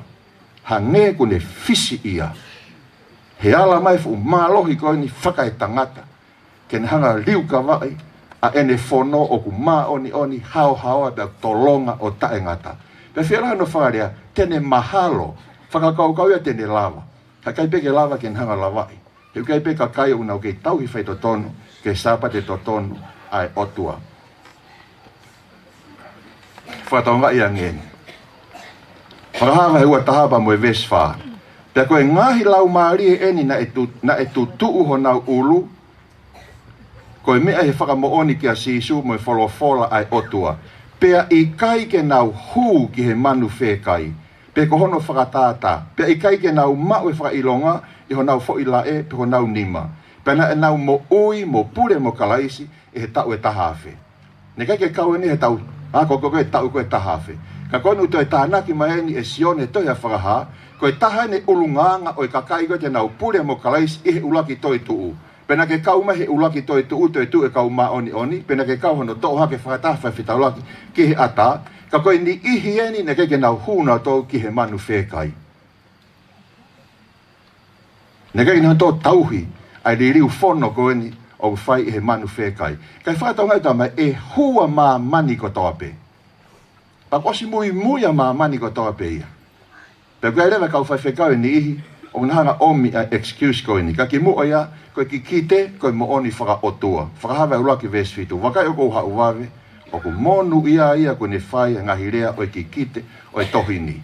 Hangē kuo ne fisi ia he ala mai fuʻu mālohi ko eni fakaetangata, ke ne hanga liukavaʻi ʻa ʻene fono ʻoku māʻoniʻoni, haohaoa pea tolonga ʻo taʻengata. Pea fēfē hono fakalea? Te ne mahalo, fakakaukau ia te ne lava. Ka ʻikai pē ke lava ke ne hanga lavaʻi. He ʻoku ʻi ai pē kakai ʻoku nau kei tauhi faitotonu ki he Sāpate totonu ʻa e ʻOtua. Fakatokangaʻi ange eni. Fakahā vahe ua taha pea mo e veesi fā. Pea ko e ngaahi laumālie eni naʻe tu-, naʻe tutuʻu honau ʻulu, ko e meʻa ʻi he fakamoʻoni kia Sīsū mo e folofola ʻa e ʻOtua. Pea ʻikai ke nau hū ki he manu fekai, pe ko hono fakatātā. Pea ʻikai ke nau maʻu e fakaʻilonga ʻi honau foʻi laʻe pe honau nima. Pea naʻa nau moʻui mo pule mo Kalaisi ʻi he taʻu ʻe taha afe. Naʻe ʻikai ke kau eni he taʻu, ʻa ko, ko, ko e taʻu ko e taha afe. Ka ko eni ʻoku toe tānaki mai eni ʻe Sione he tohi ʻa Fakahā, ko e taha eni e ʻulungaanga ʻo e kakai ko ē te nau pule mo Kalaisi ʻi he ʻuluaki toetuʻu. Pea naʻa ke kau mai he ʻuluaki toetuʻu, toetuʻu e kau māʻoniʻoni, pea naʻa ke kau hono toʻo hake fakataha fai fetaulaki ki he ʻatā, ka ko e niʻihi eni naʻe ʻikai ke nau hū nautolu ki he manu fekai. Naʻe ʻikai ke nau toe tauhi ʻa e liliu fono ko eni ʻoku fai ʻi he manu fekai. Kae fakatokangaʻi atu mai ʻe hū ʻa māmani kotoa pē. Pea kuo ʻosi muimui ʻa māmani kotoa pē ia. Pea ʻoku ʻi ai leva e kau faifekau ʻe niʻihi ʻoku nau hanga ʻomi ʻa e excuse ko eni. Ka kimuʻa ia, ko e kikite ko e moʻoni fakaʻotua. Fakahā vahe ʻuluaki veesi fitu. Vakai ʻoku ou haʻu vave, ʻoku monūʻia ia kuo ne fai ʻa e ngaahi lea ʻo e kikite ʻo e tohi ni.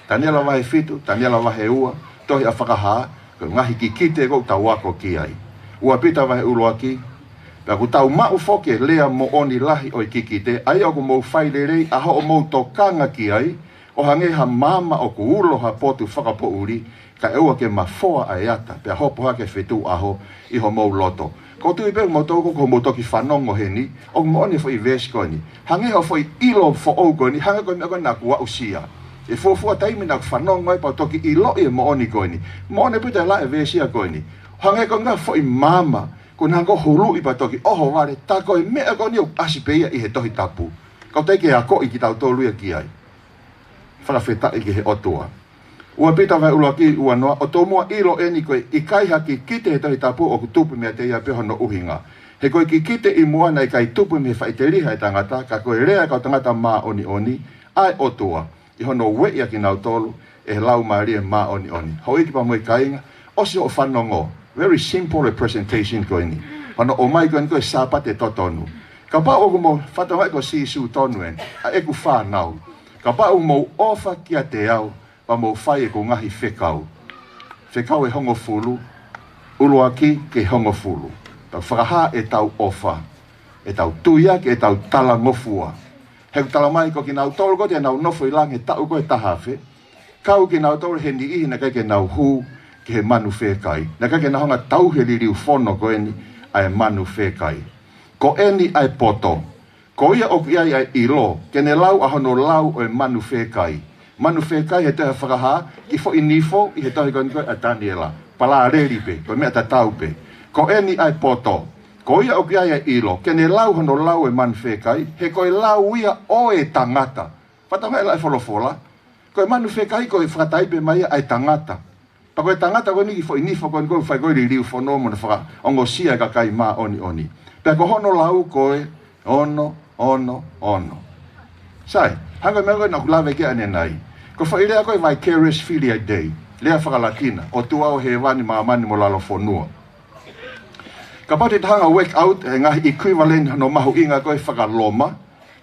Taniela vahe fitu, Taniela vahe ua, tohi ʻa Fakahā, ko e ngaahi kikite ʻoku tau ako ki ai. Ua Pita vahe ʻuluaki, pea kuo tau maʻu foki e lea moʻoni lahi ʻo e kikite, ʻa ia ʻoku mou fai lelei ʻa hoʻomou tokanga ki ai, ʻo hangē ha maama ʻoku ulo ha potu fakapoʻuli, kae ʻoua ke mafoa ʻa e ata, pea hopo hake ʻa e fetuʻu ʻaho ʻi homou loto. ʻOku ou tui pē ʻoku mou toki, ʻoku mou toki fanongo heni, ʻoku moʻoni e foʻi veesi ko eni. Hangē ha foʻi ʻilo foʻou ko eni, hangē ko e meʻa ko ē naʻa ku aʻusia. ʻI he fuofua taimi naʻa ku fanongo ai pea u toki ʻiloʻi e moʻoni ko eni. Moʻoni pē ʻa e laʻe veesi ia ko eni. Hangē ko e ngaahi foʻi maama, ko e hanga ʻo huluʻi pea toki ʻohovale, tā ko e meʻa ko eni ʻoku ʻasi pē ia ʻi he Tohi Tapu. Ka ʻoku teʻeki ke akoʻi kitautolu ia ki ai. Fakafetaʻi ki he ʻOtua. Ua Pita vahe ʻuluaki ua noa, ʻo tomuʻa ʻilo eni ko e ʻikai ha kikite he Tohi Tapu ʻoku tupu meiate ia pē hono ʻuhinga. He ko e kikite ʻi muʻa naʻe ʻikai tupu mei he faʻiteliha ʻa e tangata, ka ko e lea ʻa e kau tangata māʻoniʻoni, ʻa e ʻOtua, ʻi hono ueʻi ʻa kinautolu ʻe he Laumālie Māʻoniʻoni. Houʻeiki pea mo e kāinga, ʻosi hoʻo fanongo. Very simple presentation ko eni. Hono ʻomai ko eni ko e Sāpate totonu. Kapau ʻoku mou fakatokangaʻi ko Sīsū tonu eni, ʻa ʻeku fānau. Kapau ʻoku mou ʻofa kiate au, pea mou fai ʻeku ngaahi fekau. Fekau ʻe hongofulu, ʻuluaki ki he hongofulu. Tau fakahā ʻetau ʻofa, ʻetau tui ʻaki ʻetau talangofua. He ʻoku talamai ko kinautolu ko ē te nau nofo ʻi langi he taʻu ko ē taha afe, kau kinautolu he niʻihi naʻe ʻikai ke nau hū ki he manu fekai. Naʻe ʻikai ke nau hanga tauhi e liliu fono ko eni ʻa e manu fekai. Ko eni ʻa e poto. Ko ia ʻoku ʻi ai ʻa e ʻilo, ke ne lau ʻa hono lau ʻo e manu fekai. Manu fekai he tohi ʻa Fakahā, kiʻi foʻi nifo ʻi he tohi ko eni ko ē ʻa Taniela. Palāleli pē, ko e meʻa tatau pē. Ko eni ʻa e poto. Ko ia ʻoku ʻi ai ʻa e ʻilo, ke ne lau hono lau ʻo e manu fekai, he ko e lau ia ʻo e tangata. Fakatokangaʻi e laʻe folofola. Ko e manu fekai ko e fakataipe mai ia ʻa e tangata. Pea ko e tangata ko eni kiʻi foʻi nifo ko eni ko ē fai ko ē liliu fono mo ne fakaongosia e kakai māʻoniʻoni. Pea ko hono lau ko e ono, ono, ono. Sai, hangē ko e meʻa ko ē naʻa ku lave ki ai ʻanenai. Ko e foʻi lea ko e vicarious filii Dei. Lea faka-Latina, ʻOtua ʻo hēvani, māmani mo lalo fonua. Kapau te ta hanga work out e ngaahi equivalent hono mahuʻinga ko e faka-Loma,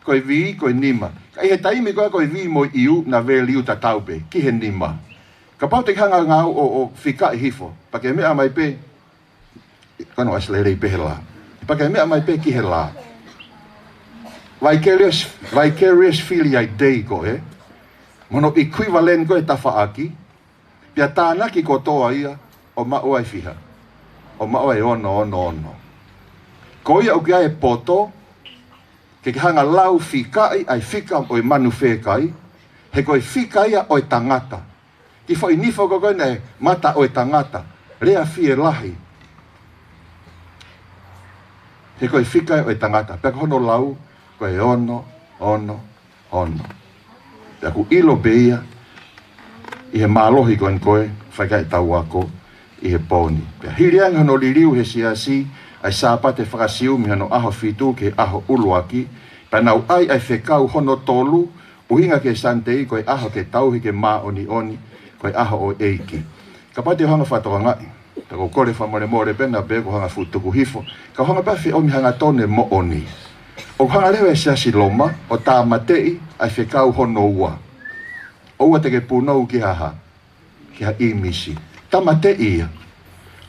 ko e V, ko e nima. Ka ʻi he taimi ko ē ko e V mo e U, naʻe value tatau pē, ki he nima. Kapau te ke hanga ngāue ʻo, ʻo fikaʻi hifo, pea ke meʻa mai pē, ko ʻene ʻasi lelei pē he lā. Pea ke meʻa mai pē ki he lā. Vicarious, vicarious filii Dei ko ē, mo hono equivalent ko e tafaʻaki, pea tānaki kotoa ia ʻo maʻu ai fiha. ʻO maʻu ai ono, ono, ono. Ko ia ʻoku ʻi ai e poto, ke ke hanga lau fikaʻi ʻa e fika ʻo e manu fekai, he ko e fika ia ʻo e tangata. Kiʻi foʻi nifo ko ē ko ē naʻe mata ʻo e tangata, lea fielahi. He ko e fika ia ʻo e tangata, pea ko hono lau, ko e ono, ono, ono. Pea ʻoku ʻilo pē ia ʻi he mālohi ko eni ko e fakaʻetau ako ʻi he pō ni. Pea hili ange hono liliu he siasi ʻa e Sāpate faka-Siu mei hono ʻaho fitu ki he ʻaho ʻuluaki, pea nau ʻai ʻa e fekau hono tolu, ʻuhinga ki he Sunday, ko e ʻaho ke tauhi ke māʻoniʻoni, ko e ʻaho ʻo e ʻEiki. Kapau te u hanga fakatokangaʻi, pea ʻoku ou kole fakamolemole pē naʻa pē ʻoku ou hanga fuʻu tuku hifo, ka u hanga pē ʻo feʻomi hangatonu e moʻoni. ʻOku hanga leva e siasi Loma ʻo tāmateʻi ʻa e fekau hono ua. ʻOua te ke punou ki ha hā, ki ha ʻīmisi. Tāmateʻi ia.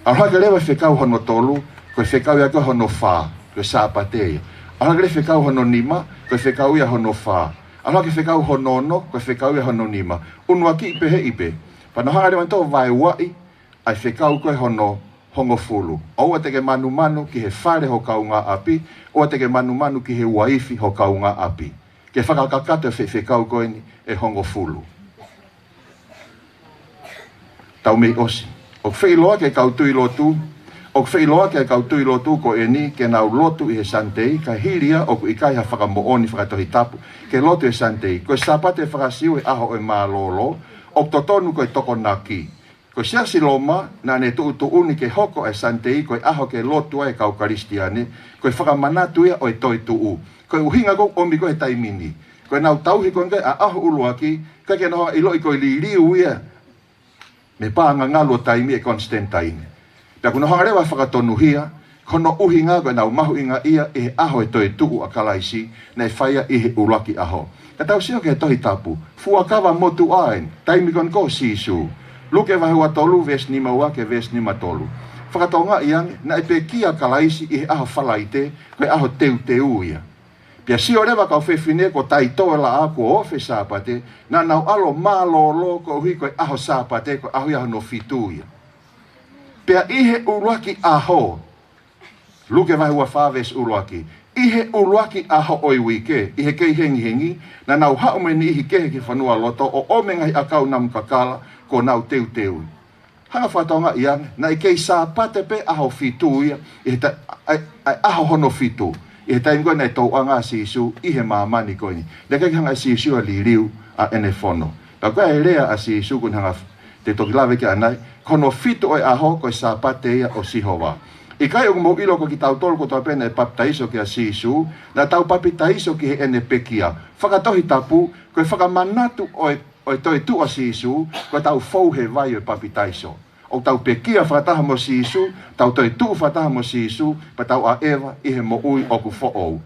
ʻAlu hake leva e fekau hono tolu, ko e fekau ia ko ē hono fā, ko e Sāpate ia. ʻAlu hake leva e fekau hono nima, ko e fekau ia hono fā. ʻAlu hake e fekau hono ono, ko e fekau ia hono nima. ʻUnuakiʻi pē he ʻi pē. Pea nau hanga leva ʻo vaeuaʻi ʻa e fekau ko ē hono hongofulu. ʻOua te ke manumanu ki he fale ho kaungāʻapi, ʻoua te ke manumanu ki he uaifi ho kaungāʻapi. Ke fakakakato e fe-, fekau ko eni ʻe hongofulu. Tau mei ʻosi. ʻOku feʻiloaki e kau tui lotu, ʻoku feʻiloaki e kau tui lotu ko eni ke nau lotu ʻi he Sunday, ka hili ia ʻoku ʻikai ha fakamoʻoni fakatohitapu ke lotu he Sunday. Ko e Sāpate faka-Siu e ʻaho ʻo e mālōlō, ʻoku totonu ko e Tokonaki. Ko e siasi Loma naʻa ne tuʻutuʻuni ke hoko e Sunday ko e ʻaho ke lotu ai e kau Kalisitiane, ko e fakamanatu ia ʻo e toetuʻu. Ko e ʻuhinga ʻoku ʻomi ko ē he taimi ni, ko ʻenau tauhi ko ē ʻa e ʻaho ʻuluaki, ʻikai ke nau ʻiloʻi ko e liliu ia mei he paʻanga ngalu ʻo taimi ʻe Konisitanitain. Pea ʻoku nau hanga leva ʻo fakatonuhia, ko hono ʻuhinga ko ʻenau mahuʻingaʻia ʻi he ʻaho e toetuʻu ʻa Kalaisi, naʻe fai ia ʻi he ʻuluaki ʻaho. Ka tau sio ki he Tohi Tapu, fuakava motuʻa eni, taimi ko eni ko Sīsū. Luke vahe ua tolu, veesi nima ua ki he veesi nima tolu. Fakatokangaʻi ange, naʻe pekia ʻa Kalaisi ʻi he ʻaho Falaite, ko e ʻaho teuteu ia. Pea sio leva kau fefine kuo taitō e laʻā kuo ofi e Sāpate, naʻa nau ʻalu ʻo mālōlō koeʻuhi ko e ʻaho Sāpate, ko e ʻaho ia hono fitu ia. Pea ʻi he ʻuluaki ʻaho, Luke vahe ua fā veesi ʻuluaki, ʻi he ʻuluaki ʻaho ʻo e uike, ʻi he kei hengihengi, naʻa nau haʻu mo e niʻihi kehe ki he fonualoto, ʻo ʻomi e ngaahi ʻakau namu kakala kuo nau teuteu. Hanga fakatokangaʻi ange, naʻe kei Sāpate pē ʻaho fitu ia, ʻi he ta-, ʻa e, ʻa e ʻaho hono fitu, ʻi he taimi ko ē naʻe touʻanga ai ʻa Sīsū ʻi he māmani ko eni. Naʻe ʻikai ke hanga ʻe Sīsū ʻo liliu ʻa ʻene fono. Ka ko e lea ʻa Sīsū ʻoku ne hanga f-, te u toki lave ki ai ʻanai, ko hono fitu ʻo e ʻaho, ko e Sāpate ia ʻo Sihova. ʻIkai ʻoku mou ʻilo ko kitautolu kotoa pē naʻe papitaiso kia Sīsū, naʻa tau papitaiso ki heʻene pekia. Fakatohitapu, ko e fakamanatu ʻo e ʻo e toetuʻu ʻa Sīsū, ko ʻetau fou he vai ʻo e papitaiso. ʻOku tau pekia fakataha mo Sīsū, tau toetuʻu fakataha mo Sīsū, pea tau ʻaʻeva ʻi he moʻui ʻoku foʻou.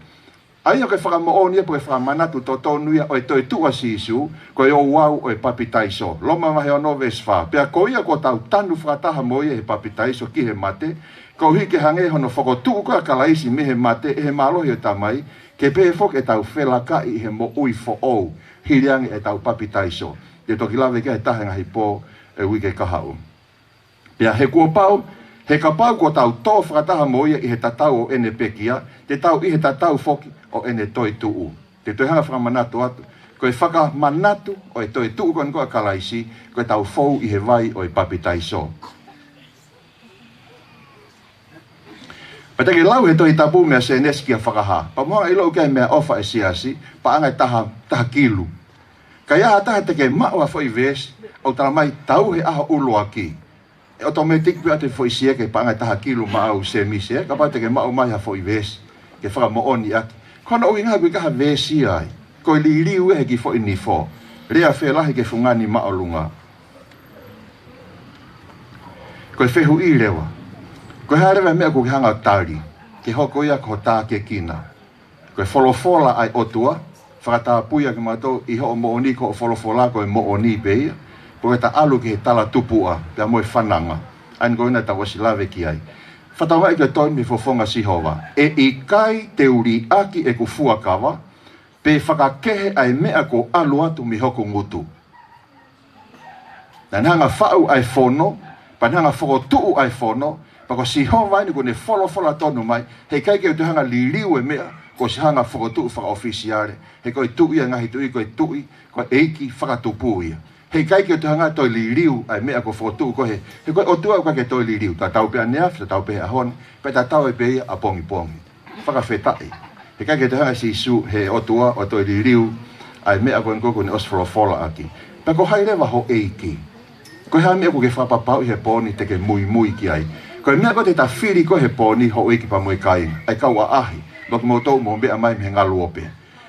ʻA ia ko e fakamoʻoni ia pe ko e fakamanatu totonu ia ʻo e toetuʻu ʻa Sīsū, ko e ouau ʻo e papitaiso. Loma vahe ono veesi fā. Pea ko ia kuo tau tanu fakataha mo ia ʻi he papitaiso ki he mate, koeʻuhi ke hangē hono fokotuʻu ko ē ʻa Kalaisi mei he mate ʻe he mālohi ʻo e Tamai, ke pehē foki ʻetau felakaʻi ʻi he moʻui foʻou, hili ange ʻetau papitaiso. Te u toki lave ki ai he taha e ngaahi pō ʻo e uike kahaʻu. Pea he kuo pau, he kapau kuo tau tō fakataha mo ia ʻi he tatau ʻo ʻene pekia, te tau ʻi he tatau foki ʻo ʻene toetuʻu. Te u toe hanga fakamanatu atu, ko e fakamanatu ʻo e toetuʻu ko eni ko ē ʻa Kalaisi, ko ʻetau fou ʻi he vai ʻo e papitaiso. Pea te ke lau he Tohi Tapu meia Sēnesi kia Fakahā. Pea mou hanga ʻo ʻilo ʻoku ʻi ai e meʻaʻofa ʻa e siasi, paʻanga ʻe taha, taha kilu. Ka ʻi ai ha taha te ke maʻu ha foʻi veesi, ʻoku tala mai tauhi he ʻaho ʻuluaki. ʻe automatic pē ʻa e foʻi sieke paʻanga ʻe taha kilu maʻau Semisi, kapau te ke maʻu mai ha foʻi veesi ke fakamoʻoni ʻaki. Ko hono ʻuhinga he ʻoku ʻikai ha veesi ai. Ko e liliu ʻe he kiʻi foʻi nifo. Lea fēlahi ke fungani māʻolunga. Ko e fehuʻi leva, ko e hā leva e meʻa ʻoku ke hanga ʻo tali ke hoko ia ko ho tākiekina? Ko e folofola ʻa e ʻOtua, fakatapui ʻa kimautolu ʻi hoʻo moʻoni, ko hoʻo folofola ko e moʻoni pē ia. Ko e ta ʻalu ki he talatupuʻa pea mo e fananga, ʻa eni ko ena tau ʻosi lave ki ai. Fakatokangaʻi ko e tohi mei he fofonga ʻo Sihova: ʻE ʻikai te u liʻaki ʻeku fuakava, pe fakakehe ʻa e meʻa kuo ʻalu atu mei hoku ngutu. Naʻa ne hanga ʻo faʻu ʻa e fono, pea ne hanga ʻo fokotuʻu ʻa e fono, pea ko Sihova eni kuo ne folofola tonu mai, he ʻikai ke u toe hanga ʻo liliu e meʻa kuo ʻosi hanga ʻo fokotuʻu fakaʻofisiale, he ko e Tuʻi ʻo e ngaahi tuʻi, ko e Tuʻi, ko e ʻEiki fakatupu ia. He ʻikai ke u toe hanga ʻo toe liliu ʻa e meʻa kuo fokotuʻu ko ē, he ko e ʻOtua ʻoku ʻikai ke toe liliu, tatau pē ʻaneafi, tatau pē he ʻaho ni, pea tatau ai pē ia ʻapongipongi. Fakafetaʻi. He ʻikai ke toe hanga ʻe Sīsū, he ʻOtua, ʻo toe liliu ʻa e meʻa ko eni kuo ne ʻosi folofola ʻaki. Pea ko hai leva ho ʻeiki? Ko e hā e meʻa ʻoku ke fakapapauʻi he pō ni te ke muimui ki ai? Ko e meʻa ko ē te ta fili ko ē he pō ni, houʻeiki pea mo e kāinga, ʻa e kau ʻaʻahi, mo kimoutolu ʻoku mou meʻa mai mei he ngaluope.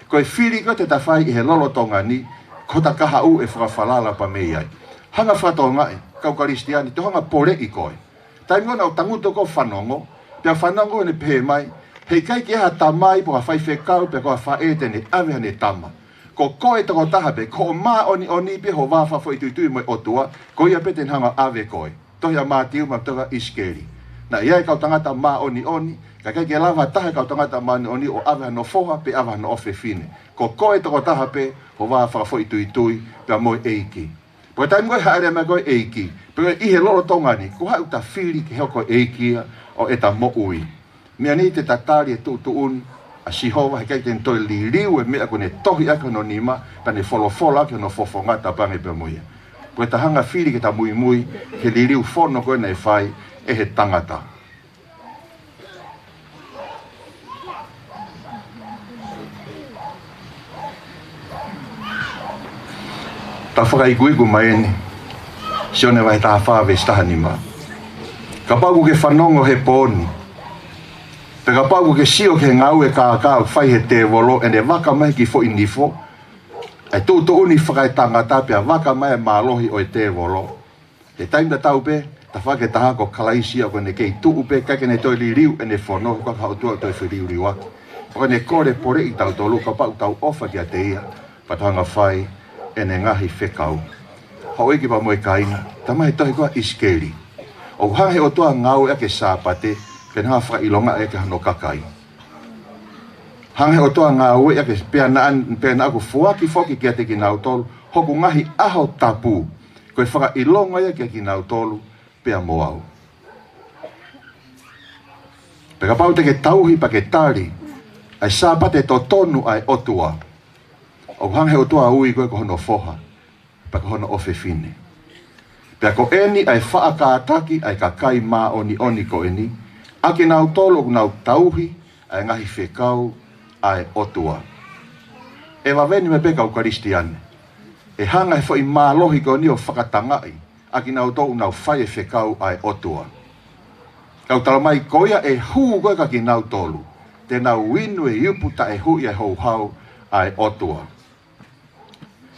Ko e fili ko ē te ta fai ʻi he lolotonga ni, ko hota kahaʻu ʻe fakafalala pea mei ai. Hanga ʻo fakatokangaʻi, kau Kalisitiane, te u hanga ʻo poleʻi koe. Taimi ko ē naʻa ku tangutu ʻo fanongo, pea fanongo ʻene pehē mai, he ʻikai ke ʻi ai ha tamai pe ko ha faifekau pe ko ha faʻē te ne ʻave haʻane tama. Ko koe tokotaha pē, ko hoʻo māʻoniʻoni pē, ho vā fakafoʻituitui mo e ʻOtua, ko ia pē te ne hanga ʻo ʻave koe. Tohi ʻa Mātiu mo e tohi ʻa ʻIsikeli. Naʻe ʻi ai e kau tangata māʻoniʻoni, ka ʻikai ke lava ha taha e kau tangata māʻoniʻoni ʻo ʻave hano foha pe ʻave hano ʻofefine. Ko koe tokotaha pē, ho vā fakafoʻituitui pea mo e ʻEiki. Pea taimi ko ē hāʻele mai ko ē ʻEiki, pea ko ē ʻi he lolotonga ni, ko hai ʻoku ta fili ke hoko ʻeiki ia ʻo ʻeta moʻui? Meʻa ni te ta tali e tuʻutuʻuni ʻa Sihova, he ʻikai te ne toe liliu e meʻa kuo ne tohi ʻaki hono nima, pea ne folofola ʻaki hono fofonga, tapange pea mo ia. Ko ʻeta hanga ʻo fili ke ta muimui ki he liliu fono ko ē naʻe fai ʻe he tangata. Ta fakaikuiku mai eni, Sione vahe taha fā veesi taha nima. Kapau ʻoku ke fanongo he pō ni, pe kapau ʻoku ke sio ki he ngāue kākā ʻoku fai ʻe he tēvolo, ʻene vaka mai e kiʻi foʻi nifo, ʻa e tuʻutuʻuni fakaetangata pea vaka mai e mālohi ʻo e tēvolo. He taimi tatau pē, tafaʻaki ʻe taha ko Kalaisi ia ʻoku ne kei tuʻu pē, ʻikai ke ne toe liliu ʻene fono, ko e ʻOtua ʻoku toe feliuliuaki. ʻOku ne kole poleʻi kitautolu, kapau ʻoku tau ʻofa kiate ia, pea tau hanga ʻo fai ʻene ngaahi fekau. Houʻeiki pea mo e kāinga, talamai ʻe he tohi ko ē ʻa ʻIsikeli, ʻoku hanga ʻe he ʻOtua ʻo ngāueʻaki e Sāpate ke ne hanga ʻo fakaʻilongaʻi ʻaki hono kakai. Hanga ʻe he ʻOtua ʻo ngāueʻaki, pea naʻa, pea naʻa ku foaki foki kiate kinautolu hoku ngaahi ʻaho tapu, ko e fakaʻilonga ia kiate kinautolu pea mo au. Pea kapau te ke tauhi pea ke tali ʻa e Sāpate totonu ʻa e ʻOtua, ʻoku hanga ʻe he ʻOtua ʻo ui koe ko hono foha, pea ko hono ʻofefine. Pea ko eni ʻa e faʻa kātaki ʻa e kakai māʻoniʻoni ko eni, ʻa kinautolu ʻoku nau tauhi ʻa e ngaahi fekau ʻa e ʻOtua. ʻE vave ni mai pē kau Kalisitiane, ʻe hanga ʻe he foʻi mālohi ko eni ʻo fakatangaʻi ʻa kinautolu ʻoku nau fai e fekau ʻa e ʻOtua. Ka ʻoku talamai ko ia ʻe hū ko ē kia kinautolu, te nau inu e ipu taʻehuʻi ʻa e houhau ʻa e ʻOtua.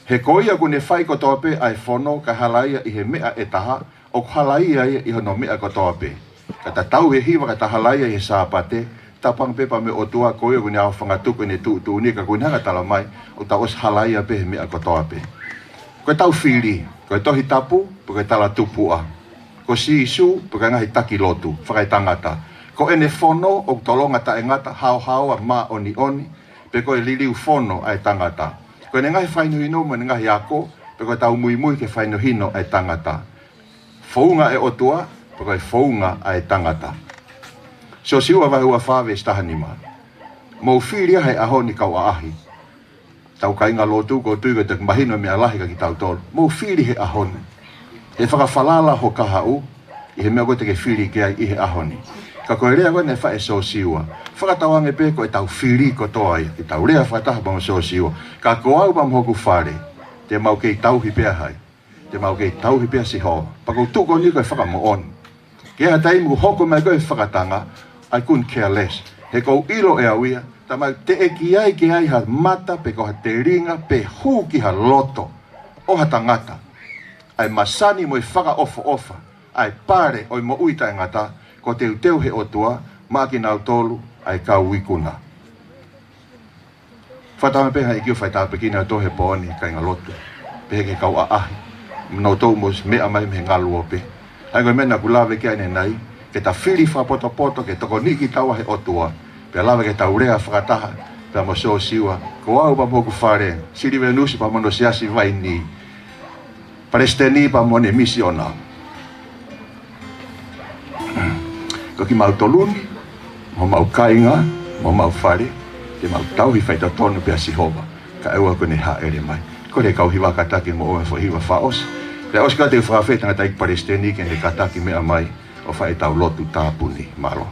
He ko ia ʻoku ne fai kotoa pē ʻa e fono kae halaia ʻi he meʻa ʻe taha, ʻoku halaia ia ʻi hono meʻa kotoa pē. Ka ta tauhi e hiva ka ta halaia ʻi he Sāpate, tapange pē pea mo e ʻOtua, ko ia ʻoku ne aofangatuku ʻene tuʻutuʻuni, ka ʻoku ne hanga ʻo talamai ʻoku tau ʻosi halaia pē he meʻa kotoa pē. Ko ʻetau fili, ko e Tohi Tapu pe ko e talatupuʻa, ko Sīsū pe ko e ngaahi taki lotu fakaetangata, ko ʻene fono ʻoku tolonga taʻengata, haohaoa, māʻoniʻoni, pe ko e liliu fono ʻa e tangata, ko ʻene ngaahi fakahinohino mo ʻene ngaahi ako, pe ko ʻetau muimui ki he fakahinohino ʻa e tangata. Founga ʻa e ʻOtua pe ko e founga ʻa e tangata. Siosiua vahe ua fā veesi taha nima. Mou fili ia he ʻaho ni, kau ʻaʻahi. Tau kāinga lotu, ʻoku ou tui ko e mahino meʻa lahi kia kitautolu. Mou fili he ʻaho ni. He fakafalala ho kahaʻu ʻi he meʻa ko ē te ke fili ki ai ʻi he ʻaho ni. Ka ko e lea ko ē naʻe fai ʻe Siosiua, fakatauange pē ko ʻetau fili kotoa ia, ʻetau lea fakataha pea mo Siosiua. Ka ko au pea mo hoku fale, te mau kei tauhi pē ʻa hai? Te mau kei tauhi pē ʻa Sihova. Pea ʻoku ou tuʻu ko eni ko e fakamoʻoni. Ke ʻi ai ha taimi ʻoku hoko mai ko e fakatanga, I couldn't care less. He ʻoku ou ʻilo ʻe au ia, tā mau teʻeki ai ke ʻi ai ha mata pe ko ha telinga pe hū ki ha loto ʻo ha tangata. ʻA e masani mo e fakaʻofoʻofa, ʻa e pale ʻo e moʻui taʻengata, kuo teuteu ʻe he ʻOtua maʻa kinautolu ʻa e kau ikuna. Fakatauange pē ha ʻEiki ʻo fai tāpuekina ʻa e tohi he pō ni, kāinga lotu. Pehē ki he kau ʻaʻahi, mo kinautolu ʻoku mou meʻa mai mei he ngaluope. ʻA ia ko e meʻa naʻa ku lave ki ai ʻanenai, ke ta fili fakapotopoto, ke tokoniʻi kitaua ʻe he ʻOtua. Pea lava ke tau lea fakataha, pea mo Siosiua, ko au pea mo hoku fale, Silivenusi pea mo hono siasi Vaini. Palesiteni pea mo ʻene misiona. Ko kimautolu ni, mo homau kāinga, mo homau fale, te mau tauhi faitotonu pē ʻa Sihova, kae ʻoua kuo ne hāʻele mai. Kole e kau hiva kātaki mo ʻomai e foʻi hiva fakaʻosi. Pea ʻosi ko ia te u fakaafeʻi e tangataʻeiki palesiteni ke ne kātaki meʻa mai, ʻo fai ʻetau lotu tāpuni. Mālō.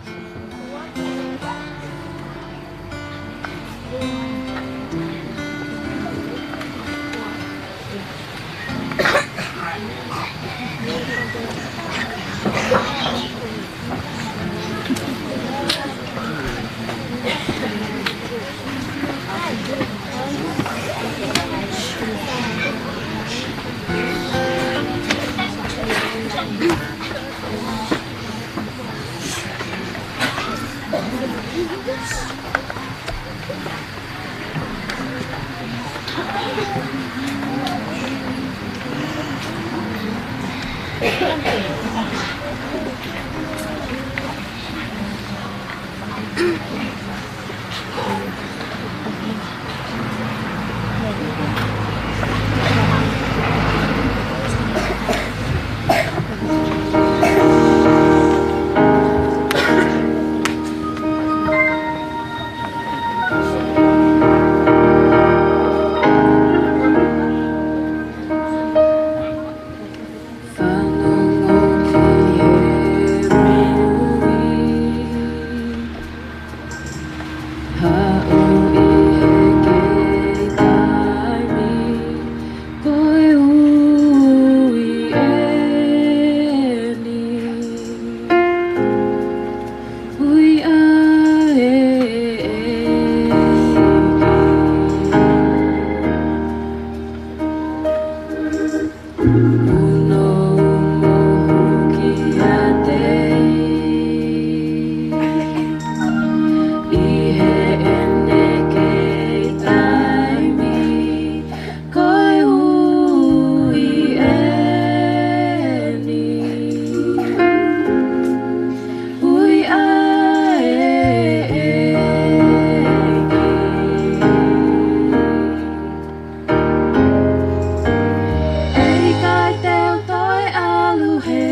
ʻE ʻikai te u toe ʻalu hē,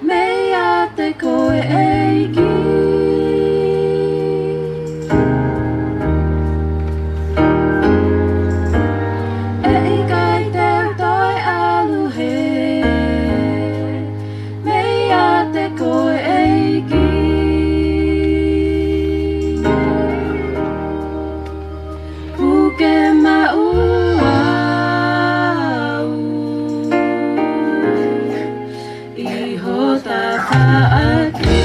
meiate koe ʻEiki. ʻE ʻikai te u toe ʻalu hē, meiate koe ʻEiki. Puke maʻu au ʻi ho tafaʻaki.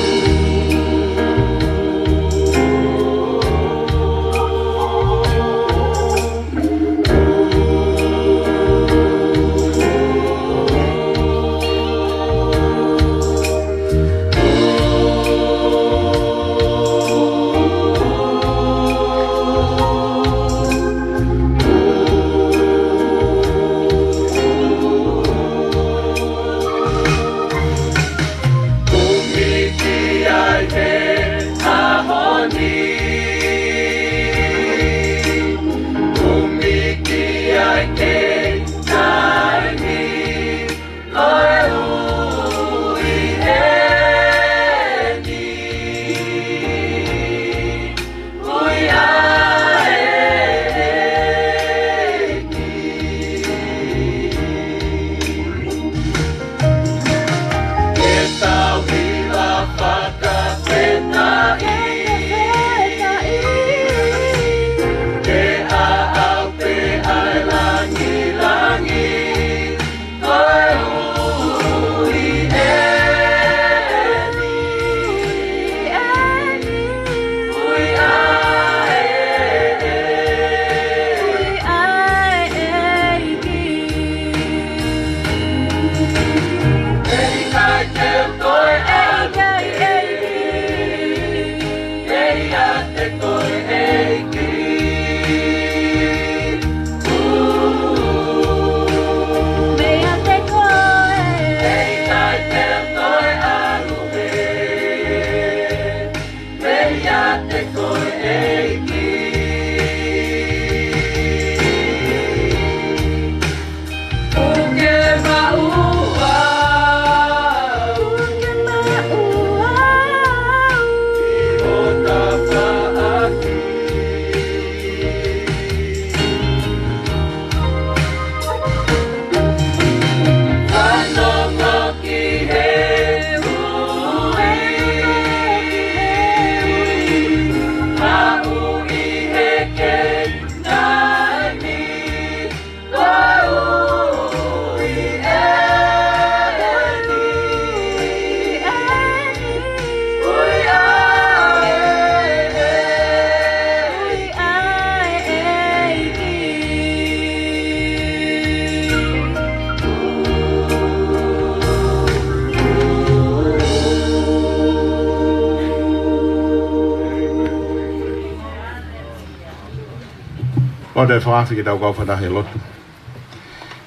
ʻOku tau fakaafe ke tau kau fakataha he lotu.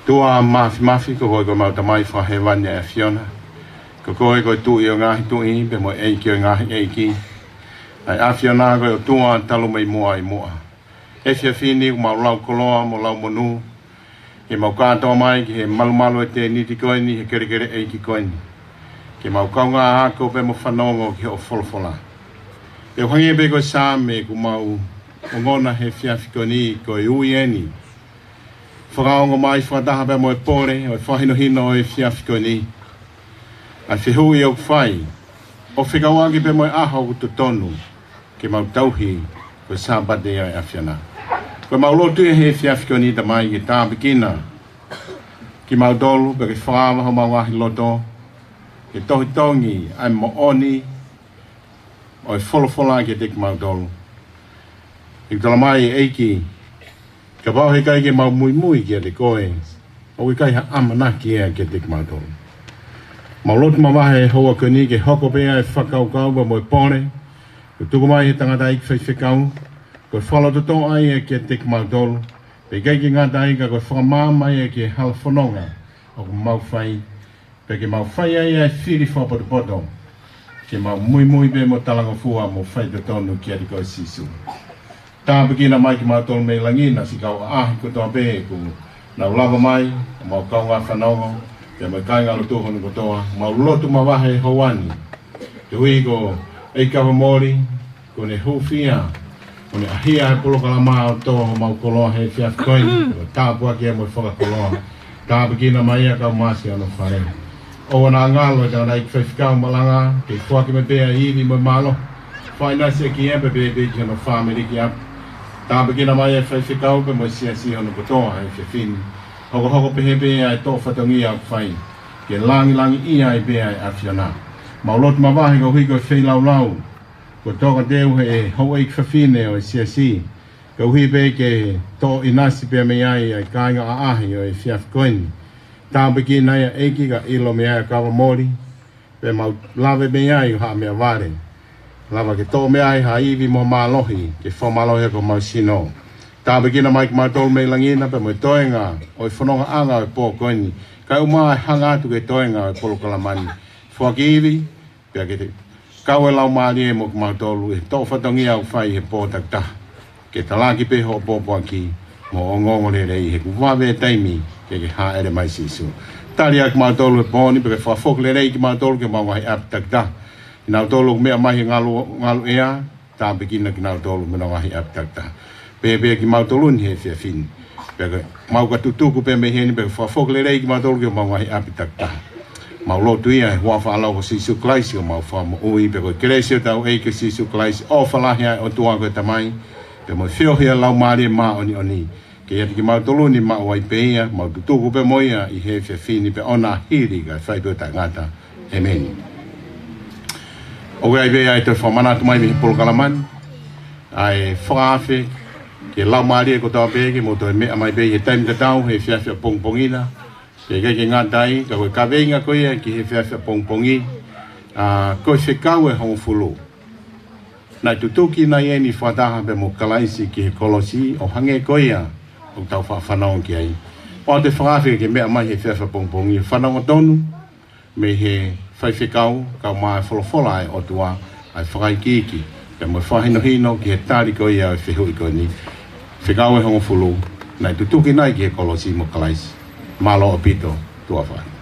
ʻOtua Māfimafi, ko koe ko ʻemau Tamai fakahēvani ʻa e ʻAfiona. Ko koe ko e Tuʻi ʻo e ngaahi tuʻi, pea mo e ʻEiki ʻo e ngaahi ʻeiki. ʻA e ʻAfiona ko e ʻOtua talu mei muʻa ʻi muʻa. Efiafi ni ʻoku mau lau koloa mo lau monū, ke mau kātoa mai ki he malumalu ʻo e tēniti ko eni, he kelekele ʻeiki ko eni, ke mau kaungā ako pea mo fanongo ki hoʻo folofola. Pea ʻoku hangē pē ko e Saame ʻoku mau ongona he efiafi ko eni, ko e ui eni, fakaongo mai fakataha pea mo e pole ʻo e fakahinohino ʻo e efiafi ko eni, ʻa e fehuʻi ʻoku fai, ʻo fekauʻaki pea mo e ʻaho ʻoku totonu ke mau tauhi, ko e Sāpate ʻa e ʻAfiona. Ko ʻemau lotu ia he efiafi ko eni, Tamai, ke tāpuekina kimautolu, pea ke fakaava homau ngaahi loto ke tohitongi ʻa e moʻoni ʻo e folofola kiate kimautolu. ʻOku tala mai, ʻEiki, kapau he ʻikai ke mau muimui kiate koe, ʻoku ʻikai ha ʻamanaki ia kiate kimautolu. Mau lotu mavahe he houa ko eni ke hoko pē ʻa e fakakaukau pea mo e pole ʻoku tuku mai he tangataʻeiki faifekau, ko e fakalototoʻa ia kiate kimautolu, pea ʻikai ke ngata ai ka ko e fakamaama ia ki he hala fononga ʻoku mau fai, pea ke mau fai ai ʻa e fili fakapotopoto, ke mau muimui pea mo talangofua mo faitotonu kiate koe Sīsū. Tāpuekina mai kimautolu mei langi, naʻa siʻi kau ʻaʻahi kotoa pē ʻoku nau lava mai, mau kaungā fanongo, pea mo e kāingalotu hono kotoa, mau lotu mavahe he houa ni. Koeʻuhi ko ʻEiki Kavamoli, kuo ne hūfia, kuo ne ʻahia he polokalama ʻo tō homau koloa he efiafi ko eni, ko e tāpuaki ia mo e fakakoloa. Tāpuekina mai ia kau mai siʻi hono fale. ʻOua naʻa ngalo e tangataʻeiki faifekau malanga, ke foaki mai pē ʻa e ivi mo e mālohi. Fakaʻinasi ki ai pea pehē pē ki hono fāmili ki ʻapi. Tāpuekina mai e faifekau pea mo e siasi hono kotoa he efiafi ni. Hokohoko pehē pē ʻa e toʻo fatongia ʻoku fai, ke langilangiʻia ai pē ʻa e ʻAfiona. Mau lotu mavahe koeʻuhi ko e feilaulau kuo tokateu he houʻeiki fafine ʻo e siasi, koeʻuhi pē ke toʻo ʻinasi pea mei ai ʻa e kāinga ʻaʻahi ʻo e efiafi ko eni. Tāpuekina ia ʻEiki, kae ʻilo mei ai ʻa Kavamoli, pea mau lave mei ai ha meʻavale, lava ke toʻo mei ai ha ivi mo mālohi, ke fakamālohi ʻaki homau sino. Tāpuekina mai kimautolu mei langi na pea mo e toenga ʻo e fonongaʻanga ʻo e pō ko eni, kae ʻumaʻā e hanga atu ki he toenga ʻo e polokalama ni. Foaki ivi, pea ke te kau e Laumālie mo kimautolu he toʻo fatongia ʻoku fai he pō takitaha, ke talaki pē hoʻo pōpoaki mo e ongoongolelei, he kuo vave e taimi ke ke hāʻele mai Sīsū. Tali ʻa kimautolu he pō ni, pea ke fakafoki lelei kimautolu ki homau ngaahi ʻapi takitaha. Kinautolu ʻoku meʻa mai he ngalu, ngalu ʻea, tāpuekina kinautolu mei honau ngaahi ʻapi takitaha. Pehē pē kimautolu ni he efiafi ni, pea ke mau ka tutuku pē mei heni, pea ke fakafoki lelei kimautolu ki homau ngaahi ʻapi takitaha. Mau lotu ia he huafa ʻo e ʻAlo ko Sīsū Kalaisi ko homau Fakamoʻui, pea ko e kelesi ʻa hotau ʻEiki ko Sīsū Kalaisi, ʻofa lahi ʻa e ʻOtua ko e Tamai, pea mo e feohi ʻa e Laumālie Māʻoniʻoni, ke ʻiate kimautolu ni maʻu ai pē ia, mau tutuku pē mo ia ʻi he efiafi ni pea ʻo ʻaʻahi kae fai pē ʻo taʻengata. ʻĒmeni. ʻOku ʻi ai pē ʻa e toe fakamanatu mai mei he polokalama ni, ʻa e fakaafe ki he laumālie kotoa pē ke mou toe meʻa mai pē he taimi tatau he efiafi ʻapongipongi na. Pea ʻikai ke ngata ai, ka ko e kaveinga ko ia ki he efiafi ʻapongipongi, ʻa, ko e fekau ʻe hongofulu. Naʻe tutuki nai eni fakataha pea mo Kalaisi ki he kolosi, ʻo hangē ko ia ʻoku tau faʻa fanongo ki ai. ʻOatu e fakaafe ke meʻa mai he efiafi ʻapongipongi, fanongo tonu mei he faifekau, kae ʻumaʻā e folofola ʻa e ʻOtua, ʻa e fakaikiiki pea mo e fakahinohino ki he tali ko ia ʻo e fehuʻi ko eni. Fekau ʻe hongofulu, naʻe tutuki nai ki he kolosi mo Kalaisi. Mālō ʻaupito, tuʻa ʻofa atu.